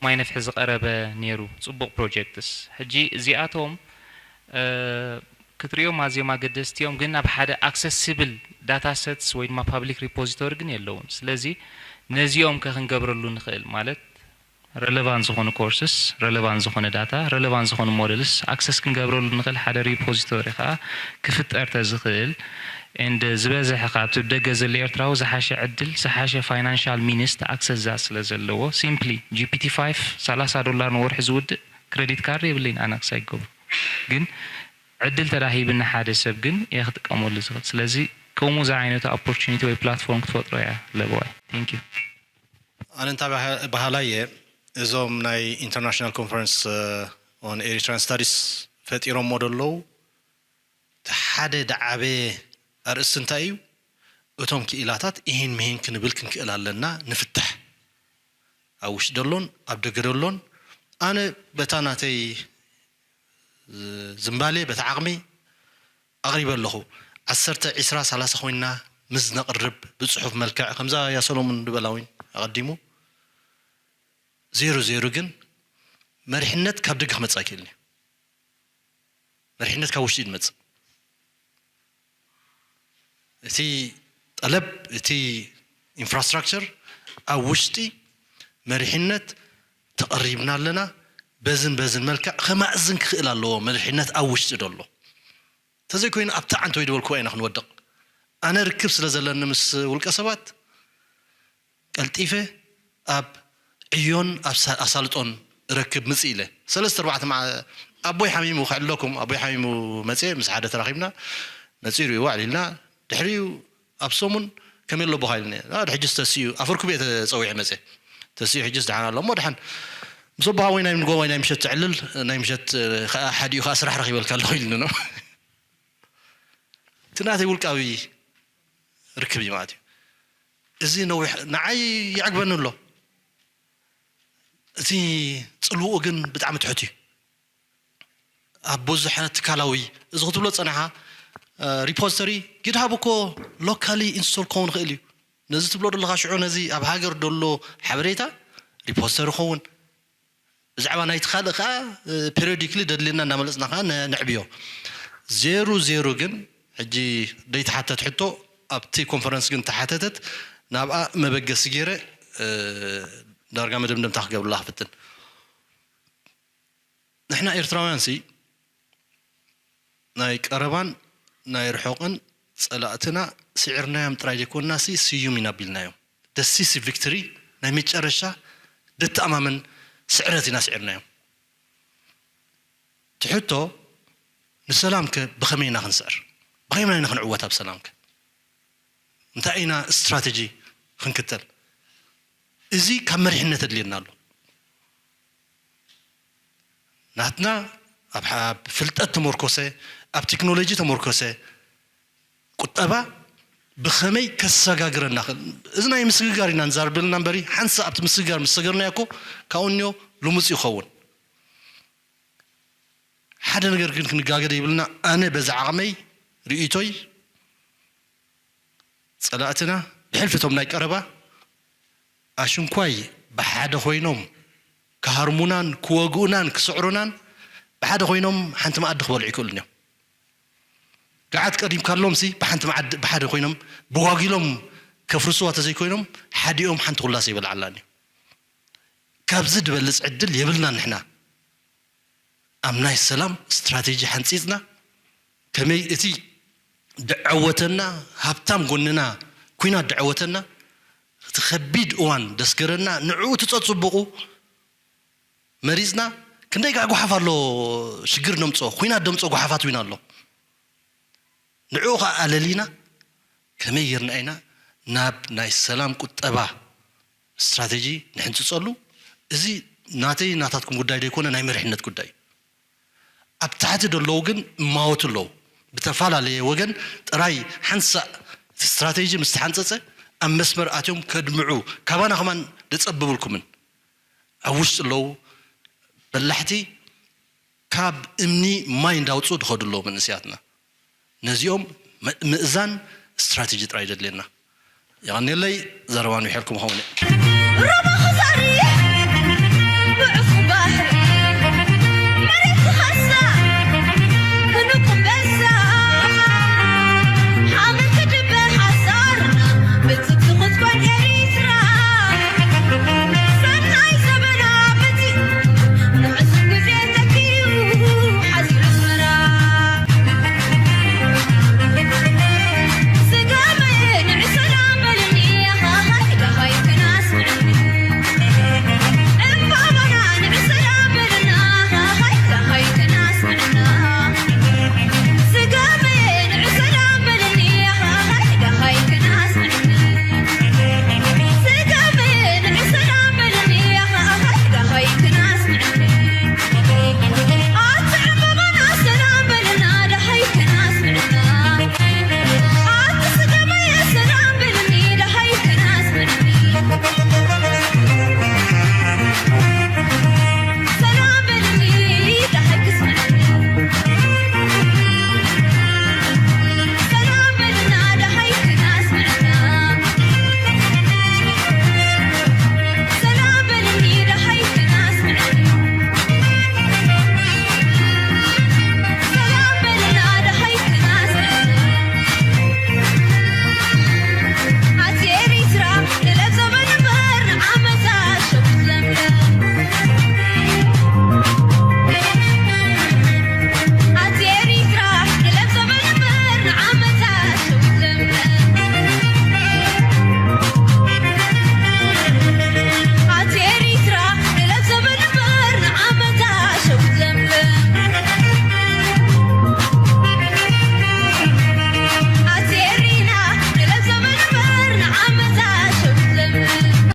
ማይ ነፍሒ ዝቐረበ ነይሩ። ጽቡቕ projects። ሕጂ እዚኣቶም ክትሪኦም ኣዝዮም ኣገደስቲ እዮም፣ ግን ኣብ ሓደ accessible data sets ወይ ድማ public repository ግን የለውን። ስለዚ ነዚኦም ከ ክንገብረሉ ንኽእል ማለት relevant ዝኾኑ courses፣ relevant ዝኾነ data፣ relevant ዝኾኑ models access ክንገብረሉ ንኽእል ሓደ repository ከዓ ክፍጠር ተዝኽእል፣ and ዝበዝሐ ካብቲ ደገ ዘሎ ኤርትራዊ ዝሓሸ ዕድል፣ ዝሓሸ financial means to access that ስለ ዘለዎ፣ simply G P T five ሰላሳ ዶላር ንወርሒ ዝውድእ credit card የብለይን ኣነ ክሳይ ክገብሮ። ግን ዕድል ተዳሂብኒ ሓደ ሰብ ግን እየ ክጥቀመሉ ዝኽእል። ስለዚ ከምኡ ዝዓይነቱ opportunity ወይ platform ክትፈጥሮ እያ ለበዋይ። Thank you። ኣነ እንታይ በሃ- በሃላይ እየ፣ እዞም ናይ International Conference on Eritrean Studies ፈጢሮሞ ደለዉ እቲ ሓደ ደዓበየ ኣርእስቲ እንታይ እዩ? እቶም ክኢላታት ይህን ምሂን ክንብል ክንክእል ኣለና፣ ንፍታሕ። ኣብ ውሽጢ ደሎን ኣብ ደገ ደሎን ኣነ በታ ናተይ ዝምባሌ በቲ ዓቕሚ ኣቕሪበ ኣለኹ። ዓሰርተ፣ ዒስራ፣ ሰላሳ ኮይንና ምስ ነቕርብ ብጽሑፍ መልክዕ ከምዛ ያ ሰሎሙን ዝበላ እውን ኣቐዲሙ ዜሮ ዜሮ ግን መሪሕነት ካብ ደገ ክመጽእ ኣይክእልን እዩ። መሪሕነት ካብ ውሽጢ እዩ ዝመጽእ። እቲ ጠለብ እቲ infrastructure ኣብ ውሽጢ መሪሕነት ተቐሪብና ኣለና። በዝን በዝን መልክዕ ከማእዝን ክኽእል ኣለዎ መሪሕነት ኣብ ውሽጢ ደሎ። ተዘይኮይኑ ኣብቲ ዓንተ ወይ ድበልክዋ ኢና ክንወድቕ። ኣነ ርክብ ስለ ዘለኒ ምስ ውልቀ ሰባት ቀልጢፈ ኣብ ዕዮን ኣብ ኣሳልጦን ረክብ ምጽእ ኢለ ሰለስተ ኣርባዕተ ኣቦይ ሓሚሙ ክዕለኩም ኣቦይ ሓሚሙ መጽ ምስ ሓደ ተራኺብና ነጺሩ ይዋዕል ኢልና ድሕሪኡ ኣብ ሰሙን ከመይ ኣሎ ቦኻ ኢልኒ ሕጅስ ተስኡ ኣፈርኩብ እየ ተጸዊዐ መጽ ተስኡ ሕጅስ ደሓን ኣሎ እሞ ደሓን ምስ ኣቦኻ ወይ ናይ ንጎ ወይ ናይ ምሸት ትዕልል ናይ ምሸት ሓዲኡ ከዓ ስራሕ ረኺበልካ ኣለኹ ኢልኒ እቲ ናተይ ውልቃዊ ርክብ እዩ ማለት እዩ። እዚ ነዊሕ ንዓይ ይዕግበኒ ኣሎ። እቲ ጽልውኡ ግን ብጣዕሚ ትሑት እዩ። ኣብ ብዙሕ ትካላዊ እዚ ክትብሎ ጸናሓ ሪፖዚተሪ ጊድሃብ እኮ ሎካሊ ኢንስቶል ክኸውን ይኽእል እዩ። ነዚ ትብሎ ዘለኻ ሽዑ ነዚ ኣብ ሃገር ደሎ ሓበሬታ ሪፖዚተሪ ክኸውን ብዛዕባ ናይቲ ካልእ ከዓ ፔሪዮዲክሊ ደድልየና እናመለፅና ከዓ ነዕብዮ። ዜሩ ዜሩ ግን ሕጂ ደይተሓተት ሕቶ ኣብቲ ኮንፈረንስ ግን ተሓተተት ናብኣ መበገሲ ገይረ ዳርጋ መደምደምታ ክገብርላ ክፍትን። ንሕና ኤርትራውያን ሲ ናይ ቀረባን ናይ ርሑቕን ጸላእትና ስዒርናዮም ጥራይ ዘይኮንና ሲ ስዩም ኢና ኣቢልናዮም። ደሲሲ ቪክትሪ ናይ መጨረሻ ደተኣማምን ስዕረት ኢና ስዒርናዮም። ትሕቶ ንሰላምከ ብኸመይ ኢና ክንስዕር? ብኸመይ ኢና ክንዕወት ኣብ ሰላምከ? እንታይ ኢና ስትራተጂ ክንክተል? እዚ ካብ መሪሕነት ኣድልየና ኣሎ። ናትና ኣብ ፍልጠት ተመርኮሰ ኣብ ቴክኖሎጂ ተመርኮሰ ቁጠባ ብኸመይ ከሰጋግረና እዚ ናይ ምስግጋር ኢና ንዛርበልና እምበሪ ሓንሳ ኣብቲ ምስግጋር ምስ ሰገርናዮ እኮ ካብኡ እኒኦ ልሙፅ ይኸውን ሓደ ነገር ግን ክንጋገ ዘይብልና ኣነ በዚ ዓቕመይ ርእይቶይ ጸላእትና ብሕልፊ እቶም ናይ ቀረባ ኣሽንኳይ ብሓደ ኮይኖም ክሃርሙናን ክወግኡናን ክስዕሩናን ብሓደ ኮይኖም ሓንቲ መኣዲ ክበልዑ ይክእሉን እዮም። ገዓት ቀዲምካሎም ሲ ብሓንቲ መዓዲ ብሓደ ኮይኖም ብዋጊሎም ከፍርስዋ ተዘይኮይኖም ሓዲኦም ሓንቲ ኩላስ ይበልዓላን እዩ። ካብዚ ድበልፅ ዕድል የብልናን ንሕና ኣብ ናይ ሰላም ስትራቴጂ ሓንፂፅና ከመይ እቲ ድዐወተና ሃብታም ጎንና ኩናት ድዐወተና እቲ ከቢድ እዋን ደስገረና ንዕኡ ትፀፅብቑ መሪፅና ክንደይ ጋዕ ጓሓፍ ኣሎ፣ ሽግር ደምፅኦ፣ ኩናት ደምፅኦ ጓሓፋት ዊን ኣሎ። ንዕኡ ከዓ ኣለሊና ከመይ ጌርና ኢና ናብ ናይ ሰላም ቁጠባ ስትራቴጂ ንሕንፅፀሉ? እዚ ናተይ ናታትኩም ጉዳይ ዘይኮነ ናይ መሪሕነት ጉዳይ እዩ። ኣብ ታሕቲ ዘለዉ ግን እማወቱ ኣለዉ። ብተፈላለየ ወገን ጥራይ ሓንሳእ እቲ ስትራቴጂ ምስ ተሓንፀፀ ኣብ መስመር ኣትዮም ከድምዑ ካባና ከማን ደፀብብልኩምን ኣብ ውሽጢ ኣለዉ በላሕቲ ካብ እምኒ ማይ እንዳውፅኡ ዝኸዱ ኣለዉ መንእሰያትና። ነዚኦም ምእዛን ስትራቴጂ ጥራይ ዘድልየና። የቐንየለይ። ዘረባ ንውሕልኩም ኸውን